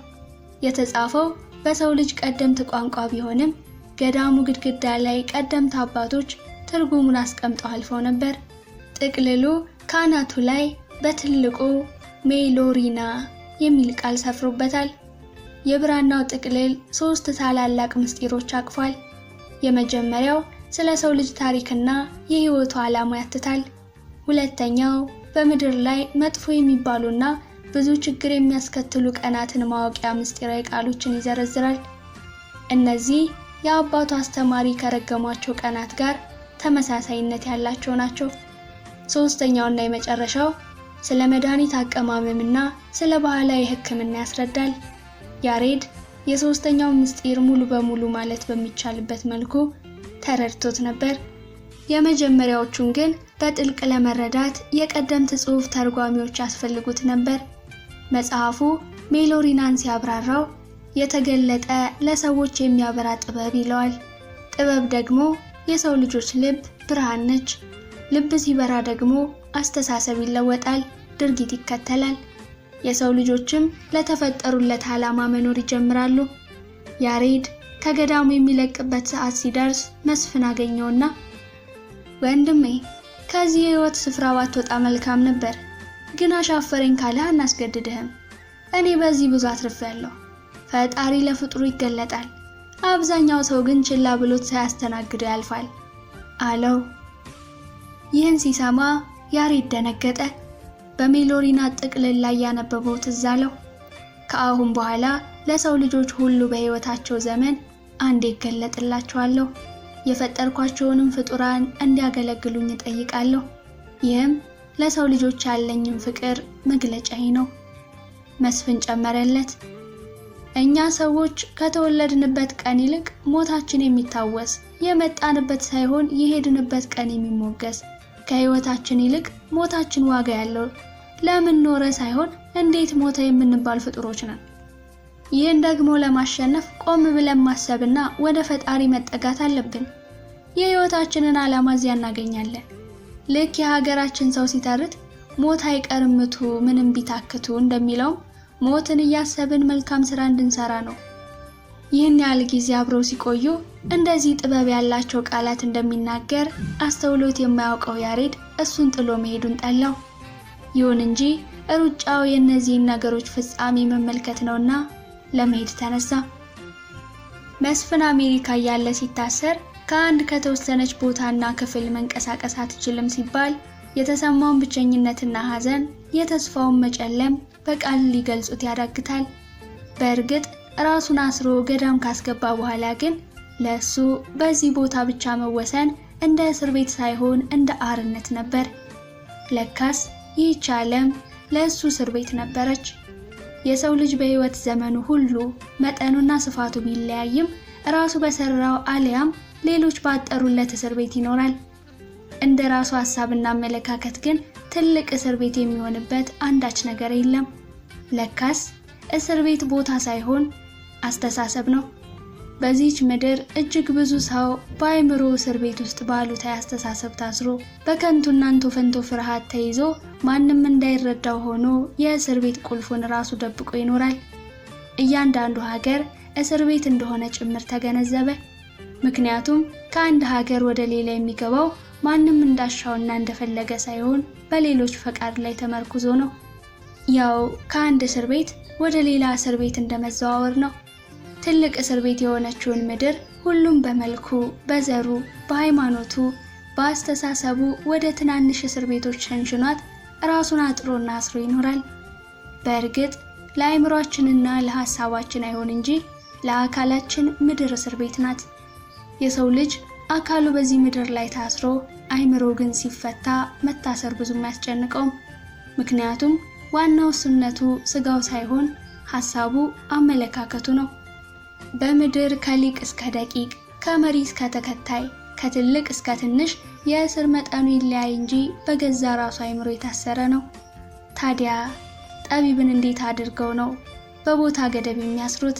የተጻፈው በሰው ልጅ ቀደምት ቋንቋ ቢሆንም ገዳሙ ግድግዳ ላይ ቀደምት አባቶች ትርጉሙን አስቀምጠው አልፈው ነበር። ጥቅልሉ ካናቱ ላይ በትልቁ ሜሎሪና የሚል ቃል ሰፍሮበታል። የብራናው ጥቅልል 3 ታላላቅ ምስጢሮች አቅፏል። የመጀመሪያው ስለ ሰው ልጅ ታሪክና የሕይወቱ ዓላማ ያትታል። ሁለተኛው በምድር ላይ መጥፎ የሚባሉና ብዙ ችግር የሚያስከትሉ ቀናትን ማወቂያ ምስጢራዊ ቃሎችን ይዘረዝራል። እነዚህ የአባቱ አስተማሪ ከረገሟቸው ቀናት ጋር ተመሳሳይነት ያላቸው ናቸው። ሶስተኛውና የመጨረሻው ስለ መድኃኒት አቀማመምና ስለ ባህላዊ ሕክምና ያስረዳል። ያሬድ የሶስተኛው ምስጢር ሙሉ በሙሉ ማለት በሚቻልበት መልኩ ተረድቶት ነበር። የመጀመሪያዎቹን ግን በጥልቅ ለመረዳት የቀደምት ጽሑፍ ተርጓሚዎች ያስፈልጉት ነበር። መጽሐፉ ሜሎሪናን ሲያብራራው የተገለጠ ለሰዎች የሚያበራ ጥበብ ይለዋል። ጥበብ ደግሞ የሰው ልጆች ልብ ብርሃን ነች። ልብ ሲበራ ደግሞ አስተሳሰብ ይለወጣል፣ ድርጊት ይከተላል። የሰው ልጆችም ለተፈጠሩለት ዓላማ መኖር ይጀምራሉ። ያሬድ ከገዳሙ የሚለቅበት ሰዓት ሲደርስ መስፍን አገኘውና ወንድሜ ከዚህ የህይወት ስፍራ ባትወጣ መልካም ነበር፣ ግን አሻፈረኝ ካለህ አናስገድድህም። እኔ በዚህ ብዙ አትርፌያለሁ። ፈጣሪ ለፍጡሩ ይገለጣል፣ አብዛኛው ሰው ግን ችላ ብሎት ሳያስተናግደው ያልፋል አለው። ይህን ሲሰማ ያሬድ ደነገጠ። በሜሎሪና ጥቅልል ላይ ያነበበው ትዝ አለው። ከአሁን በኋላ ለሰው ልጆች ሁሉ በህይወታቸው ዘመን አንዴ እገለጥላቸዋለሁ፣ የፈጠርኳቸውንም ፍጡራን እንዲያገለግሉኝ እጠይቃለሁ። ይህም ለሰው ልጆች ያለኝን ፍቅር መግለጫዬ ነው። መስፍን ጨመረለት፣ እኛ ሰዎች ከተወለድንበት ቀን ይልቅ ሞታችን የሚታወስ፣ የመጣንበት ሳይሆን የሄድንበት ቀን የሚሞገስ፣ ከህይወታችን ይልቅ ሞታችን ዋጋ ያለው፣ ለምን ኖረ ሳይሆን እንዴት ሞተ የምንባል ፍጡሮች ነን። ይህን ደግሞ ለማሸነፍ ቆም ብለን ማሰብና ወደ ፈጣሪ መጠጋት አለብን። የህይወታችንን ዓላማ እዚያ እናገኛለን። ልክ የሀገራችን ሰው ሲተርት ሞት አይቀርምቱ ምንም ቢታክቱ እንደሚለውም ሞትን እያሰብን መልካም ስራ እንድንሰራ ነው። ይህን ያህል ጊዜ አብረው ሲቆዩ እንደዚህ ጥበብ ያላቸው ቃላት እንደሚናገር አስተውሎት የማያውቀው ያሬድ እሱን ጥሎ መሄዱን ጠላው። ይሁን እንጂ ሩጫው የእነዚህን ነገሮች ፍጻሜ መመልከት ነውና ለመሄድ ተነሳ። መስፍን አሜሪካ እያለ ሲታሰር ከአንድ ከተወሰነች ቦታና ክፍል መንቀሳቀስ አትችልም ሲባል የተሰማውን ብቸኝነትና ሐዘን፣ የተስፋውን መጨለም በቃል ሊገልጹት ያዳግታል። በእርግጥ ራሱን አስሮ ገዳም ካስገባ በኋላ ግን ለሱ በዚህ ቦታ ብቻ መወሰን እንደ እስር ቤት ሳይሆን እንደ አርነት ነበር። ለካስ ይህች ዓለም ለእሱ እስር ቤት ነበረች። የሰው ልጅ በህይወት ዘመኑ ሁሉ መጠኑና ስፋቱ ቢለያይም ራሱ በሰራው አሊያም ሌሎች ባጠሩለት እስር ቤት ይኖራል። እንደ ራሱ ሐሳብና አመለካከት ግን ትልቅ እስር ቤት የሚሆንበት አንዳች ነገር የለም። ለካስ እስር ቤት ቦታ ሳይሆን አስተሳሰብ ነው። በዚህች ምድር እጅግ ብዙ ሰው በአእምሮ እስር ቤት ውስጥ ባሉታዊ አስተሳሰብ ታስሮ በከንቱና እንቶ ፈንቶ ፍርሃት ተይዞ ማንም እንዳይረዳው ሆኖ የእስር ቤት ቁልፉን ራሱ ደብቆ ይኖራል። እያንዳንዱ ሀገር እስር ቤት እንደሆነ ጭምር ተገነዘበ። ምክንያቱም ከአንድ ሀገር ወደ ሌላ የሚገባው ማንም እንዳሻውና እንደፈለገ ሳይሆን በሌሎች ፈቃድ ላይ ተመርኩዞ ነው። ያው ከአንድ እስር ቤት ወደ ሌላ እስር ቤት እንደመዘዋወር ነው። ትልቅ እስር ቤት የሆነችውን ምድር ሁሉም በመልኩ፣ በዘሩ፣ በሃይማኖቱ፣ በአስተሳሰቡ ወደ ትናንሽ እስር ቤቶች ሸንሽኗት ራሱን አጥሮና አስሮ ይኖራል። በእርግጥ ለአእምሯችንና ለሐሳባችን አይሆን እንጂ ለአካላችን ምድር እስር ቤት ናት። የሰው ልጅ አካሉ በዚህ ምድር ላይ ታስሮ አእምሮ ግን ሲፈታ መታሰር ብዙም አያስጨንቀውም። ምክንያቱም ዋናው እሱነቱ ስጋው ሳይሆን ሐሳቡ፣ አመለካከቱ ነው። በምድር ከሊቅ እስከ ደቂቅ፣ ከመሪ እስከ ተከታይ፣ ከትልቅ እስከ ትንሽ የእስር መጠኑ ይለያይ እንጂ በገዛ ራሱ አእምሮ የታሰረ ነው። ታዲያ ጠቢብን እንዴት አድርገው ነው በቦታ ገደብ የሚያስሩት?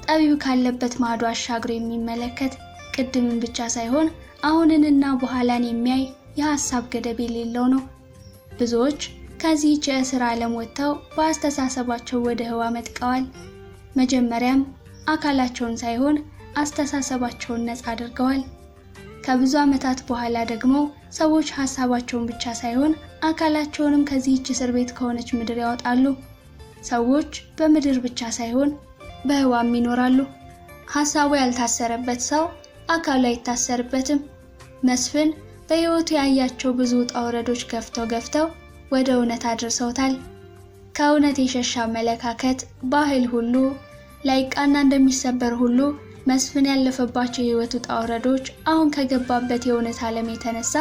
ጠቢብ ካለበት ማዶ አሻግሮ የሚመለከት ቅድምን ብቻ ሳይሆን አሁንንና በኋላን የሚያይ የሐሳብ ገደብ የሌለው ነው። ብዙዎች ከዚህች የእስር ዓለም ወጥተው በአስተሳሰባቸው ወደ ህዋ መጥቀዋል። መጀመሪያም አካላቸውን ሳይሆን አስተሳሰባቸውን ነፃ አድርገዋል። ከብዙ ዓመታት በኋላ ደግሞ ሰዎች ሐሳባቸውን ብቻ ሳይሆን አካላቸውንም ከዚህች እስር ቤት ከሆነች ምድር ያወጣሉ። ሰዎች በምድር ብቻ ሳይሆን በህዋም ይኖራሉ። ሐሳቡ ያልታሰረበት ሰው አካሉ አይታሰርበትም። መስፍን በህይወቱ ያያቸው ብዙ ውጣ ውረዶች ገፍተው ገፍተው ወደ እውነት አድርሰውታል። ከእውነት የሸሻ አመለካከት፣ ባህል ሁሉ ላይቃና እንደሚሰበር ሁሉ መስፍን ያለፈባቸው የህይወት ውጣ ውረዶች አሁን ከገባበት የእውነት ዓለም የተነሳ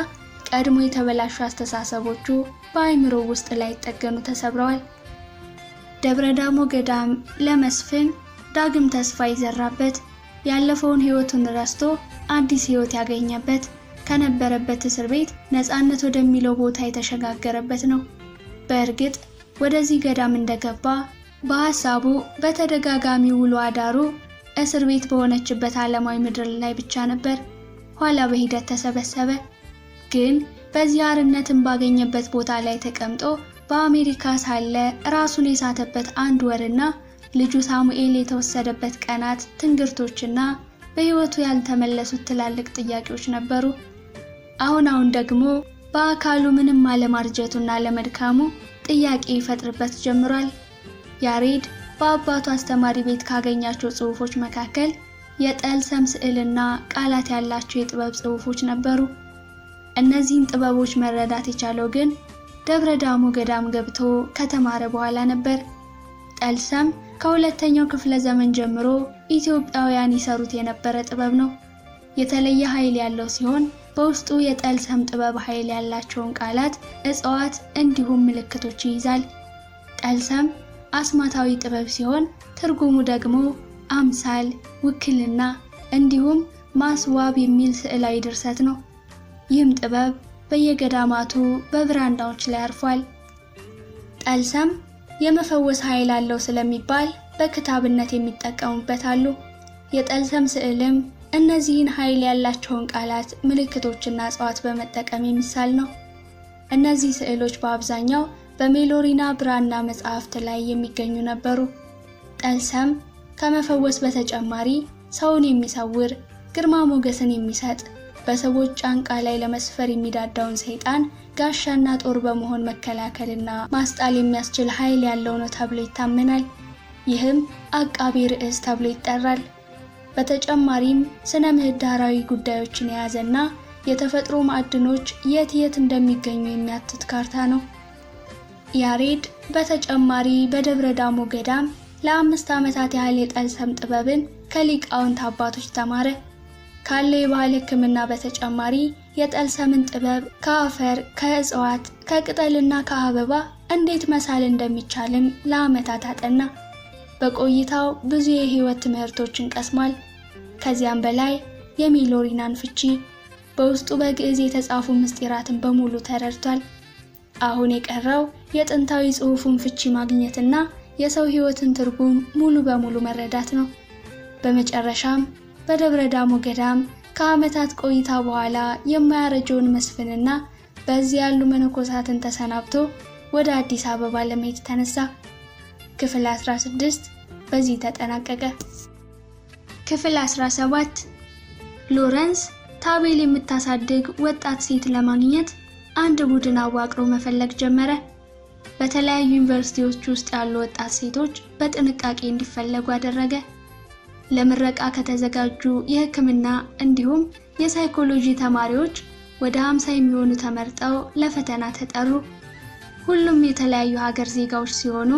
ቀድሞ የተበላሹ አስተሳሰቦቹ በአእምሮ ውስጥ ላይጠገኑ ተሰብረዋል። ደብረ ዳሞ ገዳም ለመስፍን ዳግም ተስፋ ይዘራበት፣ ያለፈውን ህይወቱን ረስቶ አዲስ ህይወት ያገኘበት፣ ከነበረበት እስር ቤት ነፃነት ወደሚለው ቦታ የተሸጋገረበት ነው። በእርግጥ ወደዚህ ገዳም እንደገባ በሐሳቡ በተደጋጋሚ ውሎ አዳሩ እስር ቤት በሆነችበት ዓለማዊ ምድር ላይ ብቻ ነበር። ኋላ በሂደት ተሰበሰበ። ግን በዚህ አርነትን ባገኘበት ቦታ ላይ ተቀምጦ በአሜሪካ ሳለ ራሱን የሳተበት አንድ ወርና ልጁ ሳሙኤል የተወሰደበት ቀናት ትንግርቶችና በሕይወቱ ያልተመለሱት ትላልቅ ጥያቄዎች ነበሩ። አሁን አሁን ደግሞ በአካሉ ምንም አለማርጀቱና አለመድካሙ ጥያቄ ይፈጥርበት ጀምሯል። ያሬድ በአባቱ አስተማሪ ቤት ካገኛቸው ጽሑፎች መካከል የጠልሰም ስዕልና ቃላት ያላቸው የጥበብ ጽሑፎች ነበሩ። እነዚህን ጥበቦች መረዳት የቻለው ግን ደብረ ዳሞ ገዳም ገብቶ ከተማረ በኋላ ነበር። ጠልሰም ከሁለተኛው ክፍለ ዘመን ጀምሮ ኢትዮጵያውያን ይሰሩት የነበረ ጥበብ ነው። የተለየ ኃይል ያለው ሲሆን በውስጡ የጠልሰም ጥበብ ኃይል ያላቸውን ቃላት፣ እጽዋት እንዲሁም ምልክቶች ይይዛል። ጠልሰም አስማታዊ ጥበብ ሲሆን ትርጉሙ ደግሞ አምሳል፣ ውክልና እንዲሁም ማስዋብ የሚል ስዕላዊ ድርሰት ነው። ይህም ጥበብ በየገዳማቱ በብራናዎች ላይ አርፏል። ጠልሰም የመፈወስ ኃይል አለው ስለሚባል በክታብነት የሚጠቀሙበት አሉ። የጠልሰም ስዕልም እነዚህን ኃይል ያላቸውን ቃላት፣ ምልክቶችና እጽዋት በመጠቀም የሚሳል ነው። እነዚህ ስዕሎች በአብዛኛው በሜሎሪና ብራና መጽሐፍት ላይ የሚገኙ ነበሩ። ጠልሰም ከመፈወስ በተጨማሪ ሰውን የሚሰውር፣ ግርማ ሞገስን የሚሰጥ፣ በሰዎች ጫንቃ ላይ ለመስፈር የሚዳዳውን ሰይጣን ጋሻና ጦር በመሆን መከላከልና ማስጣል የሚያስችል ኃይል ያለው ነው ተብሎ ይታመናል። ይህም አቃቤ ርዕስ ተብሎ ይጠራል። በተጨማሪም ስነ ምህዳራዊ ጉዳዮችን የያዘና የተፈጥሮ ማዕድኖች የት የት እንደሚገኙ የሚያትት ካርታ ነው። ያሬድ በተጨማሪ በደብረ ዳሞ ገዳም ለ5 ዓመታት ያህል የጠልሰም ጥበብን ከሊቃውንት አባቶች ተማረ። ካለው የባህል ሕክምና በተጨማሪ የጠልሰምን ጥበብ ከአፈር፣ ከእጽዋት፣ ከቅጠልና ከአበባ እንዴት መሳል እንደሚቻልም ለዓመታት አጠና። በቆይታው ብዙ የህይወት ትምህርቶችን ቀስሟል። ከዚያም በላይ የሚሎሪናን ፍቺ፣ በውስጡ በግዕዝ የተጻፉ ምስጢራትን በሙሉ ተረድቷል። አሁን የቀረው የጥንታዊ ጽሑፉን ፍቺ ማግኘትና የሰው ህይወትን ትርጉም ሙሉ በሙሉ መረዳት ነው። በመጨረሻም በደብረ ዳሞ ገዳም ከዓመታት ቆይታ በኋላ የማያረጀውን መስፍንና በዚህ ያሉ መነኮሳትን ተሰናብቶ ወደ አዲስ አበባ ለመሄድ ተነሳ። ክፍል 16 በዚህ ተጠናቀቀ። ክፍል 17 ሎረንስ ታቤል የምታሳድግ ወጣት ሴት ለማግኘት አንድ ቡድን አዋቅሮ መፈለግ ጀመረ። በተለያዩ ዩኒቨርሲቲዎች ውስጥ ያሉ ወጣት ሴቶች በጥንቃቄ እንዲፈለጉ አደረገ። ለምረቃ ከተዘጋጁ የሕክምና እንዲሁም የሳይኮሎጂ ተማሪዎች ወደ 50 የሚሆኑ ተመርጠው ለፈተና ተጠሩ። ሁሉም የተለያዩ ሀገር ዜጋዎች ሲሆኑ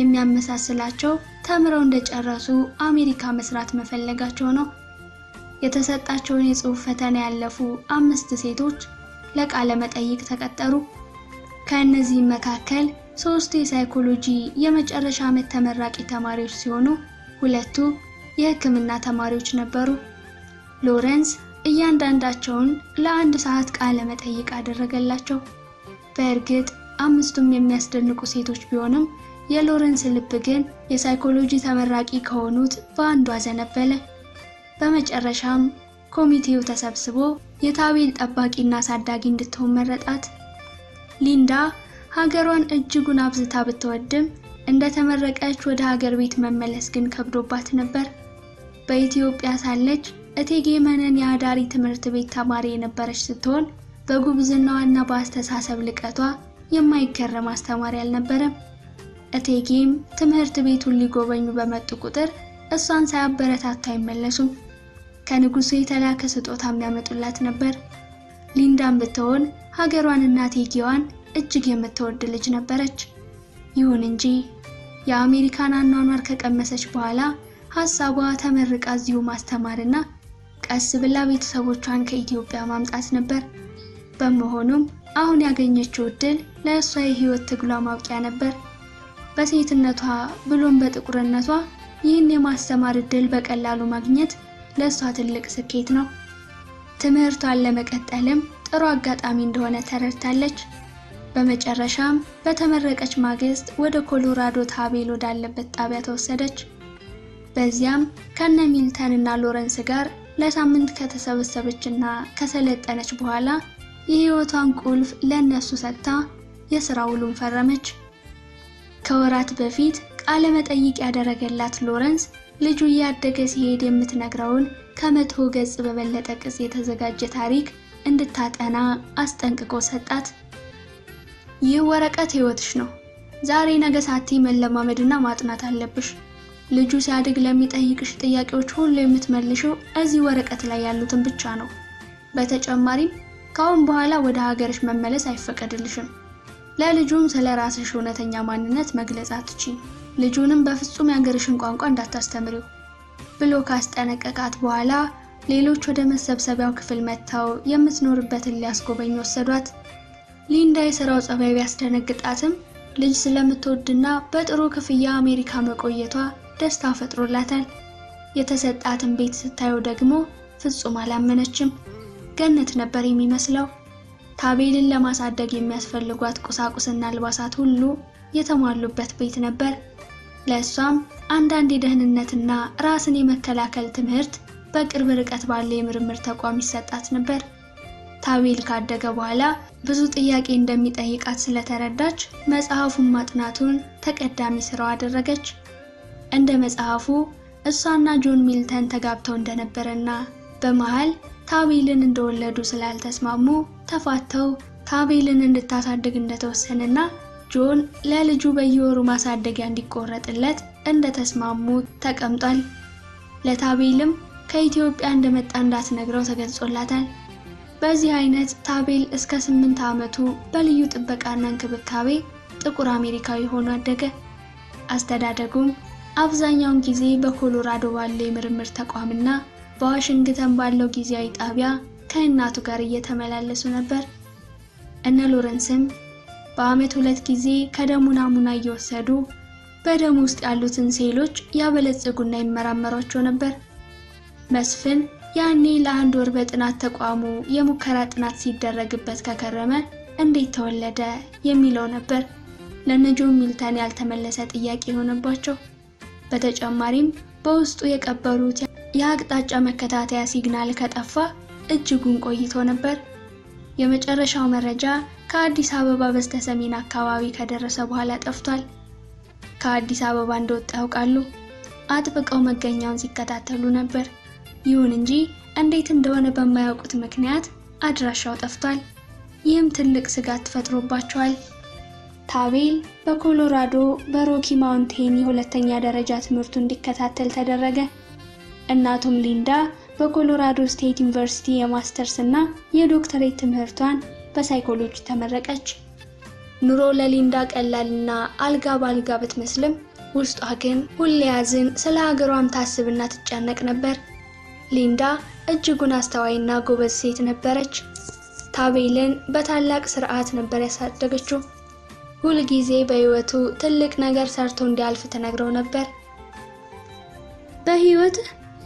የሚያመሳስላቸው ተምረው እንደጨረሱ አሜሪካ መስራት መፈለጋቸው ነው። የተሰጣቸውን የጽሑፍ ፈተና ያለፉ 5 ሴቶች ለቃለ መጠይቅ ተቀጠሩ። ከእነዚህም መካከል 3ቱ የሳይኮሎጂ የመጨረሻ ዓመት ተመራቂ ተማሪዎች ሲሆኑ 2ቱ የሕክምና ተማሪዎች ነበሩ። ሎረንስ እያንዳንዳቸውን ለአንድ ሰዓት ቃለ መጠይቅ አደረገላቸው። በእርግጥ 5ቱም የሚያስደንቁ ሴቶች ቢሆኑም የሎረንስ ልብ ግን የሳይኮሎጂ ተመራቂ ከሆኑት በአንዷ ዘነበለ። በመጨረሻም ኮሚቴው ተሰብስቦ የታቤል ጠባቂና አሳዳጊ እንድትሆን መረጣት። ሊንዳ ሀገሯን እጅጉን አብዝታ ብትወድም እንደተመረቀች ወደ ሀገር ቤት መመለስ ግን ከብዶባት ነበር። በኢትዮጵያ ሳለች እቴጌ መነን የአዳሪ ትምህርት ቤት ተማሪ የነበረች ስትሆን በጉብዝናዋና በአስተሳሰብ ልቀቷ የማይገረም አስተማሪ አልነበረም። እቴጌም ትምህርት ቤቱን ሊጎበኙ በመጡ ቁጥር እሷን ሳያበረታቱ አይመለሱም። ከንጉሱ የተላከ ስጦታ የሚያመጡላት ነበር። ሊንዳም ብትሆን ሀገሯንና እቴጌዋን እጅግ የምትወድ ልጅ ነበረች። ይሁን እንጂ የአሜሪካን አኗኗር ከቀመሰች በኋላ ሐሳቧ ተመርቃ እዚሁ ማስተማርና ቀስ ብላ ቤተሰቦቿን ከኢትዮጵያ ማምጣት ነበር። በመሆኑም አሁን ያገኘችው እድል ለእሷ የህይወት ትግሏ ማብቂያ ነበር። በሴትነቷ ብሎም በጥቁርነቷ ይህን የማስተማር እድል በቀላሉ ማግኘት ለእሷ ትልቅ ስኬት ነው። ትምህርቷን ለመቀጠልም ጥሩ አጋጣሚ እንደሆነ ተረድታለች። በመጨረሻም በተመረቀች ማግስት ወደ ኮሎራዶ ታቤል ወዳለበት ጣቢያ ተወሰደች። በዚያም ከነ ሚልተን እና ሎረንስ ጋር ለሳምንት ከተሰበሰበችና ከሰለጠነች በኋላ የህይወቷን ቁልፍ ለነሱ ሰጥታ የሥራ ውሉን ፈረመች። ከወራት በፊት ቃለ መጠይቅ ያደረገላት ሎረንስ ልጁ እያደገ ሲሄድ የምትነግረውን ከ100 ገጽ በበለጠ ቅጽ የተዘጋጀ ታሪክ እንድታጠና አስጠንቅቆ ሰጣት። ይህ ወረቀት ህይወትሽ ነው። ዛሬ ነገ ሳትይ መለማመድና ማጥናት አለብሽ። ልጁ ሲያድግ ለሚጠይቅሽ ጥያቄዎች ሁሉ የምትመልሺው እዚህ ወረቀት ላይ ያሉትን ብቻ ነው። በተጨማሪም ካሁን በኋላ ወደ ሀገርሽ መመለስ አይፈቀድልሽም። ለልጁም ስለ ራስሽ እውነተኛ ማንነት መግለጽ አትችይም። ልጁንም በፍጹም የሀገርሽን ቋንቋ እንዳታስተምሪው ብሎ ካስጠነቀቃት በኋላ ሌሎች ወደ መሰብሰቢያው ክፍል መጥተው የምትኖርበትን ሊያስጎበኝ ወሰዷት። ሊንዳ የስራው ጸባይ ቢያስደነግጣትም ልጅ ስለምትወድና በጥሩ ክፍያ አሜሪካ መቆየቷ ደስታ ፈጥሮላታል። የተሰጣትን ቤት ስታየው ደግሞ ፍጹም አላመነችም። ገነት ነበር የሚመስለው። ታቤልን ለማሳደግ የሚያስፈልጓት ቁሳቁስና አልባሳት ሁሉ የተሟሉበት ቤት ነበር። ለእሷም አንዳንድ የደህንነትና ራስን የመከላከል ትምህርት በቅርብ ርቀት ባለ የምርምር ተቋም ይሰጣት ነበር። ታቤል ካደገ በኋላ ብዙ ጥያቄ እንደሚጠይቃት ስለተረዳች መጽሐፉን ማጥናቱን ተቀዳሚ ስራው አደረገች። እንደ መጽሐፉ እሷና ጆን ሚልተን ተጋብተው እንደነበረና በመሃል ታቤልን እንደወለዱ ስላልተስማሙ ተፋተው ታቤልን እንድታሳድግ እንደተወሰነና ጆን ለልጁ በየወሩ ማሳደጊያ እንዲቆረጥለት እንደተስማሙ ተቀምጧል። ለታቤልም ከኢትዮጵያ እንደመጣ እንዳትነግረው ተገልጾላታል። በዚህ አይነት ታቤል እስከ 8 ዓመቱ በልዩ ጥበቃና እንክብካቤ ጥቁር አሜሪካዊ ሆኖ አደገ። አስተዳደጉም አብዛኛውን ጊዜ በኮሎራዶ ባለው የምርምር ተቋምና በዋሽንግተን ባለው ጊዜያዊ ጣቢያ ከእናቱ ጋር እየተመላለሱ ነበር። እነ ሎረንስም በአመት 2 ጊዜ ከደሙ ናሙና እየወሰዱ በደሙ ውስጥ ያሉትን ሴሎች ያበለጽጉና ይመራመሯቸው ነበር። መስፍን ያኔ ለአንድ ወር በጥናት ተቋሙ የሙከራ ጥናት ሲደረግበት ከከረመ እንዴት ተወለደ የሚለው ነበር ለነጆን ሚልተን ያልተመለሰ ጥያቄ የሆነባቸው። በተጨማሪም በውስጡ የቀበሩት የአቅጣጫ መከታተያ ሲግናል ከጠፋ እጅጉን ቆይቶ ነበር። የመጨረሻው መረጃ ከአዲስ አበባ በስተሰሜን አካባቢ ከደረሰ በኋላ ጠፍቷል። ከአዲስ አበባ እንደወጣ ያውቃሉ። አጥብቀው መገኛውን ሲከታተሉ ነበር። ይሁን እንጂ እንዴት እንደሆነ በማያውቁት ምክንያት አድራሻው ጠፍቷል። ይህም ትልቅ ስጋት ፈጥሮባቸዋል። ታቤል በኮሎራዶ በሮኪ ማውንቴን የሁለተኛ ደረጃ ትምህርቱን እንዲከታተል ተደረገ። እናቱም ሊንዳ በኮሎራዶ ስቴት ዩኒቨርሲቲ የማስተርስ እና የዶክተሬት ትምህርቷን በሳይኮሎጂ ተመረቀች። ኑሮ ለሊንዳ ቀላልና አልጋ ባልጋ ብትመስልም ውስጧ ግን ሁሌ ያዝን፣ ስለ ሀገሯም ታስብና ትጨነቅ ነበር። ሊንዳ እጅጉን አስተዋይና ጎበዝ ሴት ነበረች። ታቤልን በታላቅ ስርዓት ነበር ያሳደገችው። ሁል ጊዜ በህይወቱ ትልቅ ነገር ሰርቶ እንዲያልፍ ተነግረው ነበር። በህይወት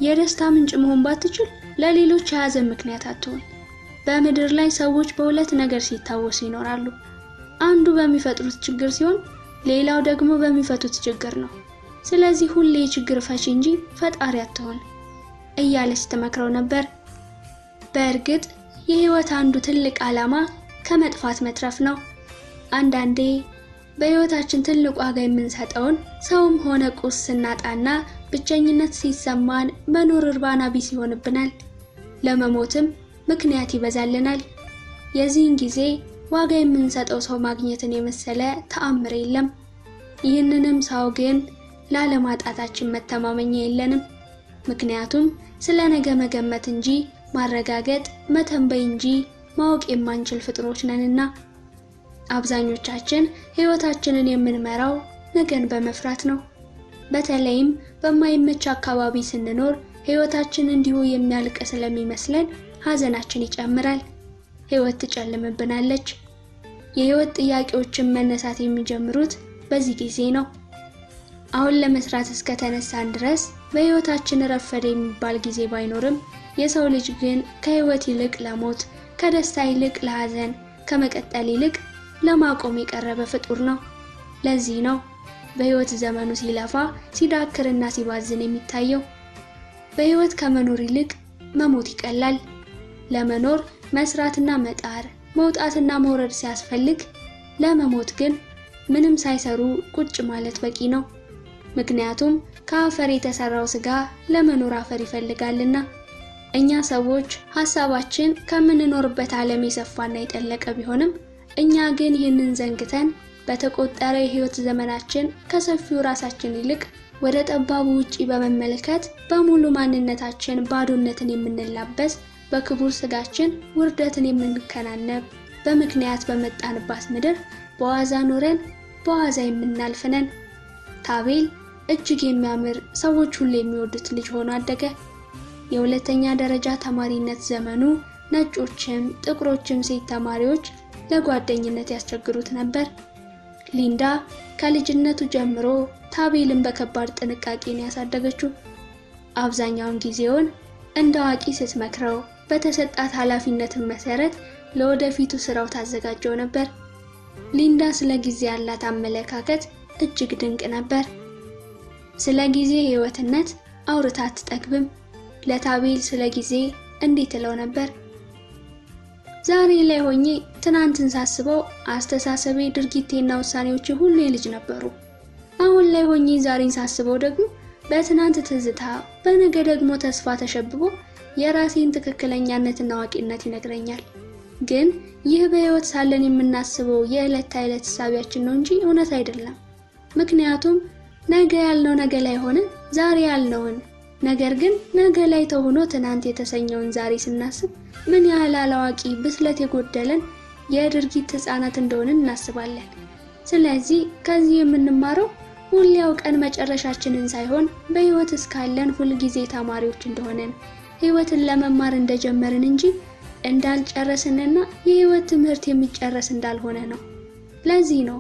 የደስታ ምንጭ መሆን ባትችል ለሌሎች የሀዘን ምክንያት አትሆን። በምድር ላይ ሰዎች በሁለት ነገር ሲታወሱ ይኖራሉ። አንዱ በሚፈጥሩት ችግር ሲሆን፣ ሌላው ደግሞ በሚፈቱት ችግር ነው። ስለዚህ ሁሌ ችግር ፈቺ እንጂ ፈጣሪ አትሆን እያለች ትመክረው ነበር። በእርግጥ የህይወት አንዱ ትልቅ ዓላማ ከመጥፋት መትረፍ ነው። አንዳንዴ በህይወታችን ትልቅ ዋጋ የምንሰጠውን ሰውም ሆነ ቁስ ስናጣና ብቸኝነት ሲሰማን መኖር እርባና ቢስ ይሆንብናል። ለመሞትም ምክንያት ይበዛልናል። የዚህን ጊዜ ዋጋ የምንሰጠው ሰው ማግኘትን የመሰለ ተአምር የለም። ይህንንም ሰው ግን ላለማጣታችን መተማመኛ የለንም። ምክንያቱም ስለ ነገ መገመት እንጂ ማረጋገጥ፣ መተንበይ እንጂ ማወቅ የማንችል ፍጥሮች ነንና። አብዛኞቻችን ህይወታችንን የምንመራው ነገን በመፍራት ነው። በተለይም በማይመች አካባቢ ስንኖር ህይወታችን እንዲሁ የሚያልቅ ስለሚመስለን ሀዘናችን ይጨምራል። ህይወት ትጨልምብናለች። የህይወት ጥያቄዎችን መነሳት የሚጀምሩት በዚህ ጊዜ ነው። አሁን ለመስራት እስከተነሳን ድረስ በሕይወታችን ረፈደ የሚባል ጊዜ ባይኖርም የሰው ልጅ ግን ከሕይወት ይልቅ ለሞት፣ ከደስታ ይልቅ ለሐዘን፣ ከመቀጠል ይልቅ ለማቆም የቀረበ ፍጡር ነው። ለዚህ ነው በሕይወት ዘመኑ ሲለፋ ሲዳክርና ሲባዝን የሚታየው። በሕይወት ከመኖር ይልቅ መሞት ይቀላል። ለመኖር መስራትና መጣር፣ መውጣትና መውረድ ሲያስፈልግ፣ ለመሞት ግን ምንም ሳይሰሩ ቁጭ ማለት በቂ ነው። ምክንያቱም ከአፈር የተሰራው ስጋ ለመኖር አፈር ይፈልጋልና። እኛ ሰዎች ሀሳባችን ከምንኖርበት ዓለም የሰፋና የጠለቀ ቢሆንም እኛ ግን ይህንን ዘንግተን በተቆጠረ የሕይወት ዘመናችን ከሰፊው ራሳችን ይልቅ ወደ ጠባቡ ውጪ በመመልከት በሙሉ ማንነታችን ባዶነትን የምንላበስ፣ በክቡር ስጋችን ውርደትን የምንከናነብ፣ በምክንያት በመጣንባት ምድር በዋዛ ኖረን በዋዛ የምናልፍ ነን። ታቤል እጅግ የሚያምር ሰዎች ሁሉ የሚወዱት ልጅ ሆኖ አደገ። የሁለተኛ ደረጃ ተማሪነት ዘመኑ ነጮችም ጥቁሮችም ሴት ተማሪዎች ለጓደኝነት ያስቸግሩት ነበር። ሊንዳ ከልጅነቱ ጀምሮ ታቤልን በከባድ ጥንቃቄ ነው ያሳደገችው። አብዛኛውን ጊዜውን እንደ አዋቂ ስትመክረው፣ በተሰጣት ኃላፊነትን መሰረት ለወደፊቱ ስራው ታዘጋጀው ነበር። ሊንዳ ስለ ጊዜ ያላት አመለካከት እጅግ ድንቅ ነበር። ስለ ጊዜ ሕይወትነት አውርታ አትጠግብም። ለታቤል ስለ ጊዜ እንዲህ ትለው ነበር። ዛሬ ላይ ሆኜ ትናንትን ሳስበው አስተሳሰቤ፣ ድርጊቴና ውሳኔዎቼ ሁሉ የልጅ ነበሩ። አሁን ላይ ሆኜ ዛሬን ሳስበው ደግሞ በትናንት ትዝታ፣ በነገ ደግሞ ተስፋ ተሸብቦ የራሴን ትክክለኛነትና አዋቂነት ይነግረኛል። ግን ይህ በሕይወት ሳለን የምናስበው የዕለት ተዕለት እሳቢያችን ነው እንጂ እውነት አይደለም። ምክንያቱም ነገ ያልነው ነገ ላይ ሆነን ዛሬ ያልነውን ነገር ግን ነገ ላይ ተሆኖ ትናንት የተሰኘውን ዛሬ ስናስብ ምን ያህል አላዋቂ፣ ብስለት የጎደለን የድርጊት ሕፃናት እንደሆንን እናስባለን። ስለዚህ ከዚህ የምንማረው ሁሌ አውቀን መጨረሻችንን ሳይሆን በሕይወት እስካለን ሁልጊዜ ተማሪዎች እንደሆነን፣ ሕይወትን ለመማር እንደጀመርን እንጂ እንዳልጨረስንና የሕይወት ትምህርት የሚጨረስ እንዳልሆነ ነው። ለዚህ ነው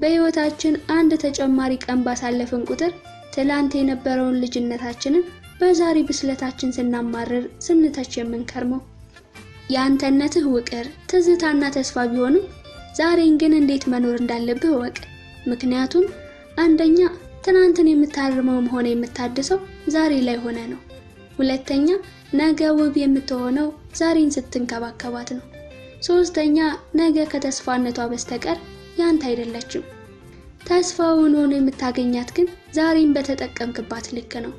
በሕይወታችን አንድ ተጨማሪ ቀን ባሳለፍን ቁጥር ትላንት የነበረውን ልጅነታችንን በዛሬ ብስለታችን ስናማርር ስንተች የምንከርመው። የአንተነትህ ውቅር ትዝታና ተስፋ ቢሆንም ዛሬን ግን እንዴት መኖር እንዳለብህ እወቅ። ምክንያቱም አንደኛ ትናንትን የምታርመውም ሆነ የምታድሰው ዛሬ ላይ ሆነ ነው። ሁለተኛ ነገ ውብ የምትሆነው ዛሬን ስትንከባከባት ነው። ሶስተኛ ነገ ከተስፋነቷ በስተቀር ያንተ አይደለችም። ተስፋውን ሆኖ የምታገኛት ግን ዛሬን በተጠቀምክባት ልክ ነው።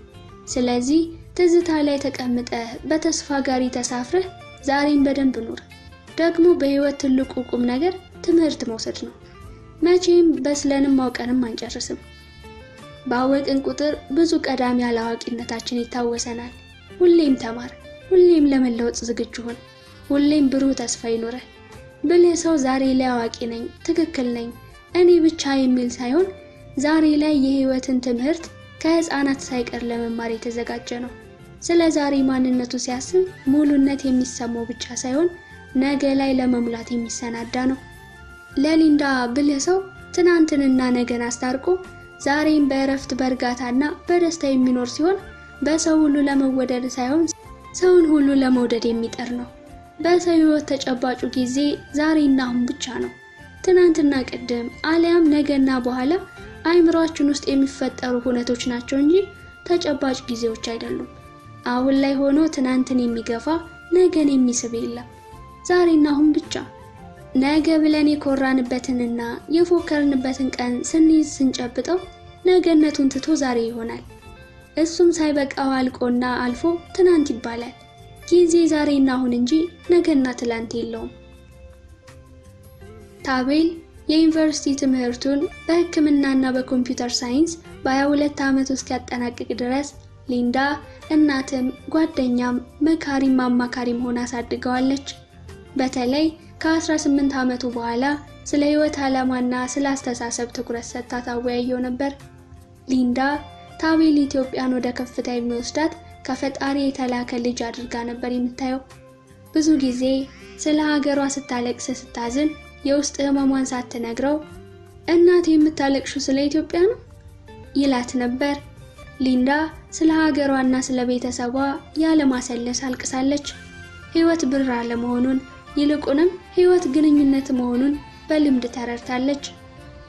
ስለዚህ ትዝታ ላይ ተቀምጠህ በተስፋ ጋሪ ተሳፍረህ ዛሬን በደንብ ኑር። ደግሞ በሕይወት ትልቁ ቁም ነገር ትምህርት መውሰድ ነው። መቼም በስለንም አውቀንም አንጨርስም። ባወቅን ቁጥር ብዙ ቀዳሚ አላዋቂነታችን ይታወሰናል። ሁሌም ተማር፣ ሁሌም ለመለወጥ ዝግጁ ሁን፣ ሁሌም ብሩህ ተስፋ ይኑርህ። ብልህ ሰው ዛሬ ላይ አዋቂ ነኝ፣ ትክክል ነኝ፣ እኔ ብቻ የሚል ሳይሆን ዛሬ ላይ የሕይወትን ትምህርት ከሕፃናት ሳይቀር ለመማር የተዘጋጀ ነው። ስለ ዛሬ ማንነቱ ሲያስብ ሙሉነት የሚሰማው ብቻ ሳይሆን ነገ ላይ ለመሙላት የሚሰናዳ ነው። ለሊንዳ ብልህ ሰው ትናንትንና ነገን አስታርቆ ዛሬን በእረፍት በእርጋታና በደስታ የሚኖር ሲሆን በሰው ሁሉ ለመወደድ ሳይሆን ሰውን ሁሉ ለመውደድ የሚጠር ነው። በሰው ሕይወት ተጨባጩ ጊዜ ዛሬና አሁን ብቻ ነው። ትናንትና ቅድም አሊያም ነገና በኋላ አእምሯችን ውስጥ የሚፈጠሩ ሁነቶች ናቸው እንጂ ተጨባጭ ጊዜዎች አይደሉም። አሁን ላይ ሆኖ ትናንትን የሚገፋ ነገን የሚስብ የለም። ዛሬና አሁን ብቻ። ነገ ብለን የኮራንበትንና የፎከርንበትን ቀን ስንይዝ ስንጨብጠው ነገነቱን ትቶ ዛሬ ይሆናል። እሱም ሳይበቃው አልቆና አልፎ ትናንት ይባላል። ጊዜ ዛሬና አሁን እንጂ ነገና ትላንት የለውም። ታቤል የዩኒቨርሲቲ ትምህርቱን በሕክምናና በኮምፒውተር ሳይንስ በ22 ዓመቱ እስኪያጠናቅቅ ድረስ ሊንዳ እናትም ጓደኛም መካሪም አማካሪም ሆና አሳድገዋለች። በተለይ ከ18 ዓመቱ በኋላ ስለ ሕይወት ዓላማና ስለ አስተሳሰብ ትኩረት ሰጥታ ታወያየው ነበር። ሊንዳ ታቤል ኢትዮጵያን ወደ ከፍታ የሚወስዳት ከፈጣሪ የተላከ ልጅ አድርጋ ነበር የምታየው። ብዙ ጊዜ ስለ ሀገሯ ስታለቅስ ስታዝን የውስጥ ህመሟን ሳትነግረው እናቴ የምታለቅሹ ስለ ኢትዮጵያ ነው ይላት ነበር። ሊንዳ ስለ ሀገሯና ስለ ቤተሰቧ ያለማሰለስ አልቅሳለች። ሕይወት ብር አለመሆኑን ይልቁንም ሕይወት ግንኙነት መሆኑን በልምድ ተረድታለች።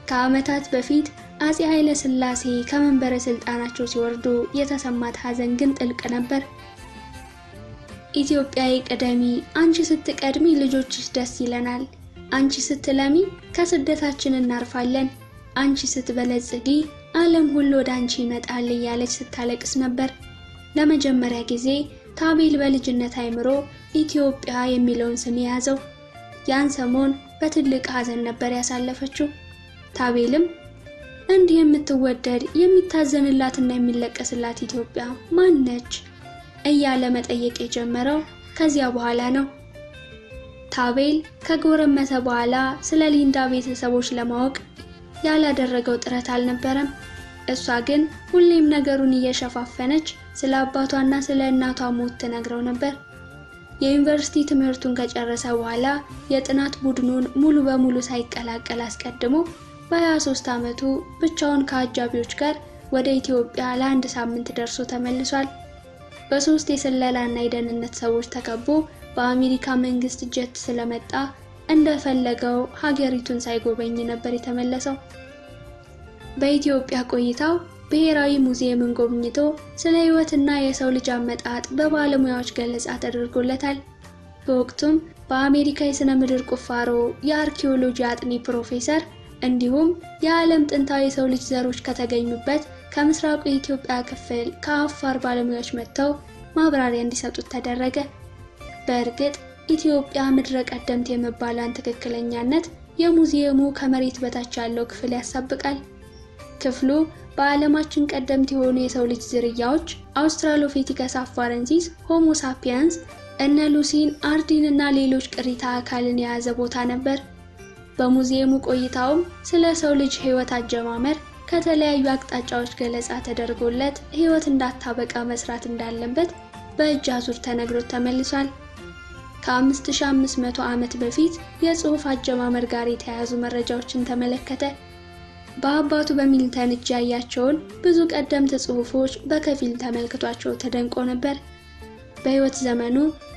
ከዓመታት በፊት አፄ ኃይለ ሥላሴ ከመንበረ ስልጣናቸው ሲወርዱ የተሰማት ሐዘን ግን ጥልቅ ነበር። ኢትዮጵያ ቅደሚ፣ አንቺ ስትቀድሚ ልጆችሽ ደስ ይለናል፣ አንቺ ስትለሚ ከስደታችን እናርፋለን፣ አንቺ ስትበለጽጊ ዓለም ሁሉ ወደ አንቺ ይመጣል እያለች ስታለቅስ ነበር። ለመጀመሪያ ጊዜ ታቤል በልጅነት አይምሮ ኢትዮጵያ የሚለውን ስም የያዘው። ያን ሰሞን በትልቅ ሐዘን ነበር ያሳለፈችው። ታቤልም እንዲህ የምትወደድ የሚታዘንላትና የሚለቀስላት ኢትዮጵያ ማን ነች እያለ መጠየቅ የጀመረው ከዚያ በኋላ ነው። ታቤል ከጎረመሰ በኋላ ስለ ሊንዳ ቤተሰቦች ለማወቅ ያላደረገው ጥረት አልነበረም። እሷ ግን ሁሌም ነገሩን እየሸፋፈነች ስለ አባቷና ስለ እናቷ ሞት ትነግረው ነበር። የዩኒቨርሲቲ ትምህርቱን ከጨረሰ በኋላ የጥናት ቡድኑን ሙሉ በሙሉ ሳይቀላቀል አስቀድሞ በ23 ዓመቱ ብቻውን ከአጃቢዎች ጋር ወደ ኢትዮጵያ ለአንድ ሳምንት ደርሶ ተመልሷል። በሶስት የስለላና የደህንነት ሰዎች ተከቦ በአሜሪካ መንግስት ጀት ስለመጣ እንደፈለገው ሀገሪቱን ሳይጎበኝ ነበር የተመለሰው። በኢትዮጵያ ቆይታው ብሔራዊ ሙዚየምን ጎብኝቶ ስለ ሕይወትና የሰው ልጅ አመጣጥ በባለሙያዎች ገለጻ ተደርጎለታል። በወቅቱም በአሜሪካ የሥነ ምድር ቁፋሮ የአርኪኦሎጂ አጥኒ ፕሮፌሰር እንዲሁም የዓለም ጥንታዊ የሰው ልጅ ዘሮች ከተገኙበት ከምስራቁ የኢትዮጵያ ክፍል ከአፋር ባለሙያዎች መጥተው ማብራሪያ እንዲሰጡት ተደረገ። በእርግጥ ኢትዮጵያ ምድረ ቀደምት የመባሏን ትክክለኛነት የሙዚየሙ ከመሬት በታች ያለው ክፍል ያሳብቃል። ክፍሉ በዓለማችን ቀደምት የሆኑ የሰው ልጅ ዝርያዎች Australopithecus afarensis፣ Homo sapiens፣ እነ ሉሲን፣ አርዲን እና ሌሎች ቅሪተ አካልን የያዘ ቦታ ነበር። በሙዚየሙ ቆይታውም ስለ ሰው ልጅ ሕይወት አጀማመር ከተለያዩ አቅጣጫዎች ገለጻ ተደርጎለት ሕይወት እንዳታበቃ መስራት እንዳለበት በእጅ አዙር ተነግሮት ተመልሷል። ከ5500 ዓመት በፊት የጽሑፍ አጀማመር ጋር የተያያዙ መረጃዎችን ተመለከተ። በአባቱ በሚልተን እጅ ያያቸውን ብዙ ቀደምት ጽሑፎች በከፊል ተመልክቷቸው ተደንቆ ነበር። በሕይወት ዘመኑ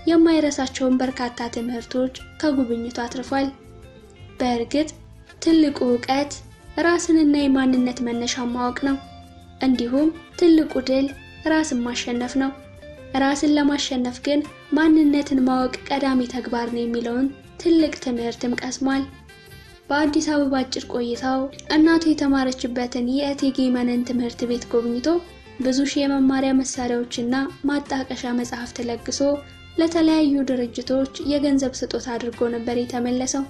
የማይረሳቸውን በርካታ ትምህርቶች ከጉብኝቱ አትርፏል። በእርግጥ ትልቁ ዕውቀት ራስንና የማንነት መነሻ ማወቅ ነው። እንዲሁም ትልቁ ድል ራስን ማሸነፍ ነው። ራስን ለማሸነፍ ግን ማንነትን ማወቅ ቀዳሚ ተግባር ነው የሚለውን ትልቅ ትምህርትም ቀስሟል። በአዲስ አበባ አጭር ቆይታው እናቱ የተማረችበትን የእቴጌ መነን ትምህርት ቤት ጎብኝቶ ብዙ ሺህ የመማሪያ መሳሪያዎችና ማጣቀሻ መጽሐፍት ለግሶ ለተለያዩ ድርጅቶች የገንዘብ ስጦታ አድርጎ ነበር የተመለሰው።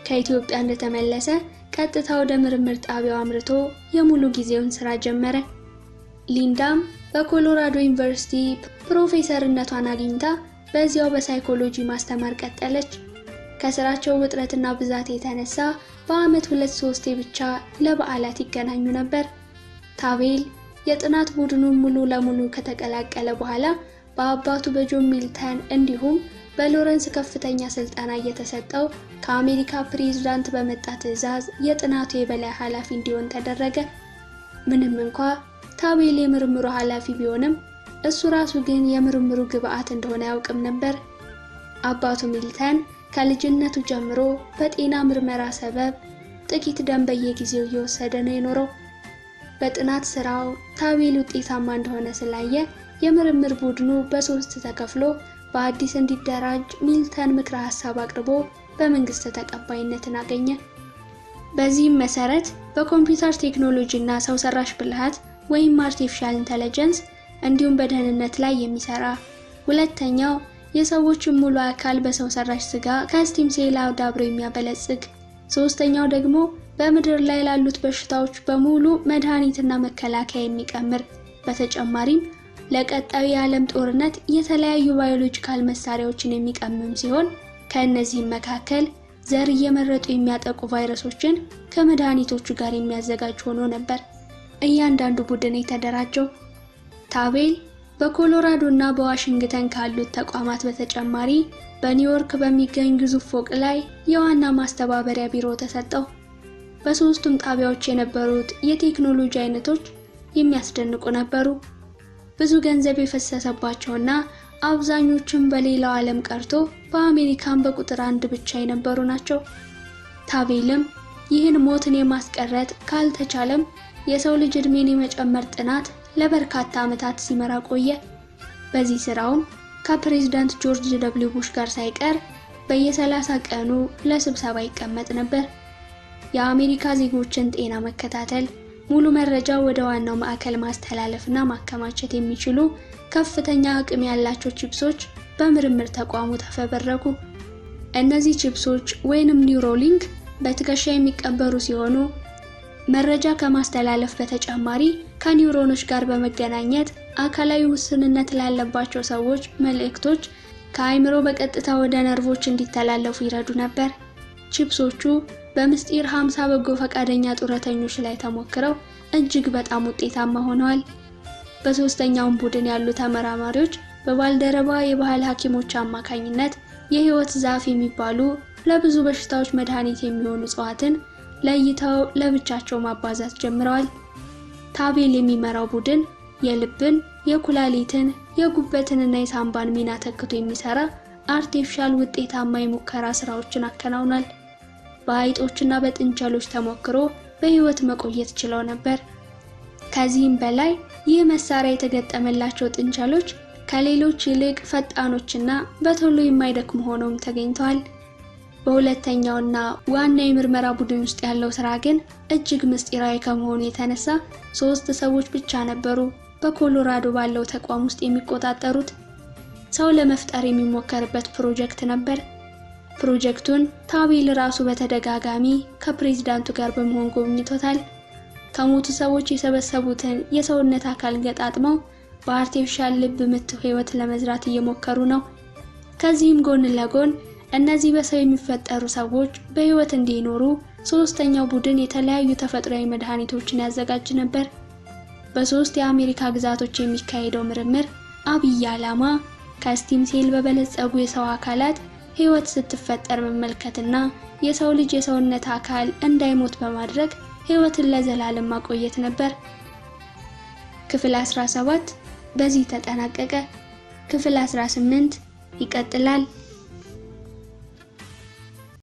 ከኢትዮጵያ እንደተመለሰ ቀጥታ ወደ ምርምር ጣቢያው አምርቶ የሙሉ ጊዜውን ስራ ጀመረ። ሊንዳም በኮሎራዶ ዩኒቨርሲቲ ፕሮፌሰርነቷን አግኝታ በዚያው በሳይኮሎጂ ማስተማር ቀጠለች። ከስራቸው ውጥረትና ብዛት የተነሳ በአመት 2-3 ብቻ ለበዓላት ይገናኙ ነበር። ታቤል የጥናት ቡድኑን ሙሉ ለሙሉ ከተቀላቀለ በኋላ በአባቱ በጆን ሚልተን እንዲሁም በሎረንስ ከፍተኛ ስልጠና እየተሰጠው ከአሜሪካ ፕሬዝዳንት በመጣ ትዕዛዝ የጥናቱ የበላይ ኃላፊ እንዲሆን ተደረገ። ምንም እንኳ ታቤል የምርምሩ ኃላፊ ቢሆንም እሱ ራሱ ግን የምርምሩ ግብአት እንደሆነ ያውቅም ነበር። አባቱ ሚልተን ከልጅነቱ ጀምሮ በጤና ምርመራ ሰበብ ጥቂት ደም በየጊዜው እየወሰደ ነው የኖረው። በጥናት ስራው ታቤል ውጤታማ እንደሆነ ስላየ የምርምር ቡድኑ በሶስት ተከፍሎ በአዲስ እንዲደራጅ ሚልተን ምክረ ሐሳብ አቅርቦ በመንግስት ተቀባይነትን አገኘ። በዚህም መሰረት በኮምፒውተር ቴክኖሎጂ እና ሰው ሰራሽ ብልሃት ወይም artificial intelligence እንዲሁም በደህንነት ላይ የሚሰራ፣ ሁለተኛው የሰዎችን ሙሉ አካል በሰው ሰራሽ ስጋ ከ stem cell አዳብሮ የሚያበለጽግ፣ ሶስተኛው ደግሞ በምድር ላይ ላሉት በሽታዎች በሙሉ መድኃኒትና መከላከያ የሚቀምር፣ በተጨማሪም ለቀጣዩ የዓለም ጦርነት የተለያዩ biological መሳሪያዎችን የሚቀምም ሲሆን ከእነዚህም መካከል ዘር እየመረጡ የሚያጠቁ ቫይረሶችን ከመድኃኒቶቹ ጋር የሚያዘጋጅ ሆኖ ነበር እያንዳንዱ ቡድን የተደራጀው። ታቤል በኮሎራዶ እና በዋሽንግተን ካሉት ተቋማት በተጨማሪ በኒውዮርክ በሚገኝ ግዙፍ ፎቅ ላይ የዋና ማስተባበሪያ ቢሮ ተሰጠው። በሶስቱም ጣቢያዎች የነበሩት የቴክኖሎጂ አይነቶች የሚያስደንቁ ነበሩ። ብዙ ገንዘብ የፈሰሰባቸውና አብዛኞቹም በሌላው ዓለም ቀርቶ በአሜሪካን በቁጥር 1 ብቻ የነበሩ ናቸው። ታቤልም ይህን ሞትን የማስቀረት ካልተቻለም የሰው ልጅ እድሜን የመጨመር ጥናት ለበርካታ ዓመታት ሲመራ ቆየ። በዚህ ስራውም ከፕሬዝዳንት ጆርጅ ደብሊው ቡሽ ጋር ሳይቀር በየ30 ቀኑ ለስብሰባ ይቀመጥ ነበር። የአሜሪካ ዜጎችን ጤና መከታተል፣ ሙሉ መረጃ ወደ ዋናው ማዕከል ማስተላለፍና ማከማቸት የሚችሉ ከፍተኛ አቅም ያላቸው ቺፕሶች በምርምር ተቋሙ ተፈበረኩ። እነዚህ ቺፕሶች ወይንም ኒውሮሊንክ በትከሻ የሚቀበሩ ሲሆኑ መረጃ ከማስተላለፍ በተጨማሪ ከኒውሮኖች ጋር በመገናኘት አካላዊ ውስንነት ላለባቸው ሰዎች መልእክቶች ከአእምሮ በቀጥታ ወደ ነርቮች እንዲተላለፉ ይረዱ ነበር። ቺፕሶቹ በምስጢር 50 በጎ ፈቃደኛ ጡረተኞች ላይ ተሞክረው እጅግ በጣም ውጤታማ ሆነዋል። በሶስተኛው ቡድን ያሉ ተመራማሪዎች በባልደረባ የባህል ሐኪሞች አማካኝነት የህይወት ዛፍ የሚባሉ ለብዙ በሽታዎች መድኃኒት የሚሆኑ እጽዋትን ለይተው ለብቻቸው ማባዛት ጀምረዋል። ታቤል የሚመራው ቡድን የልብን፣ የኩላሊትን፣ የጉበትንና የሳምባን ሚና ተክቶ የሚሰራ artificial ውጤታማ የሙከራ ስራዎችን አከናውኗል። በአይጦችና በጥንቸሎች ተሞክሮ በህይወት መቆየት ችለው ነበር። ከዚህም በላይ ይህ መሳሪያ የተገጠመላቸው ጥንቸሎች ከሌሎች ይልቅ ፈጣኖችና በቶሎ የማይደክሙ ሆነውም ተገኝተዋል። በሁለተኛውና ዋና የምርመራ ቡድን ውስጥ ያለው ስራ ግን እጅግ ምስጢራዊ ከመሆኑ የተነሳ 3 ሰዎች ብቻ ነበሩ በኮሎራዶ ባለው ተቋም ውስጥ የሚቆጣጠሩት። ሰው ለመፍጠር የሚሞከርበት ፕሮጀክት ነበር። ፕሮጀክቱን ታቤል ራሱ በተደጋጋሚ ከፕሬዝዳንቱ ጋር በመሆን ጎብኝቶታል። ከሞቱ ሰዎች የሰበሰቡትን የሰውነት አካል ገጣጥመው በ artificial ልብ ምት ህይወት ለመዝራት እየሞከሩ ነው። ከዚህም ጎን ለጎን እነዚህ በሰው የሚፈጠሩ ሰዎች በህይወት እንዲኖሩ ሶስተኛው ቡድን የተለያዩ ተፈጥሯዊ መድኃኒቶችን ያዘጋጅ ነበር። በ3 የአሜሪካ ግዛቶች የሚካሄደው ምርምር አብይ ዓላማ ከ stem cell በበለጸጉ የሰው አካላት ህይወት ስትፈጠር መመልከትና የሰው ልጅ የሰውነት አካል እንዳይሞት በማድረግ ህይወትን ለዘላለም ማቆየት ነበር። ክፍል 17 በዚህ ተጠናቀቀ። ክፍል 18 ይቀጥላል።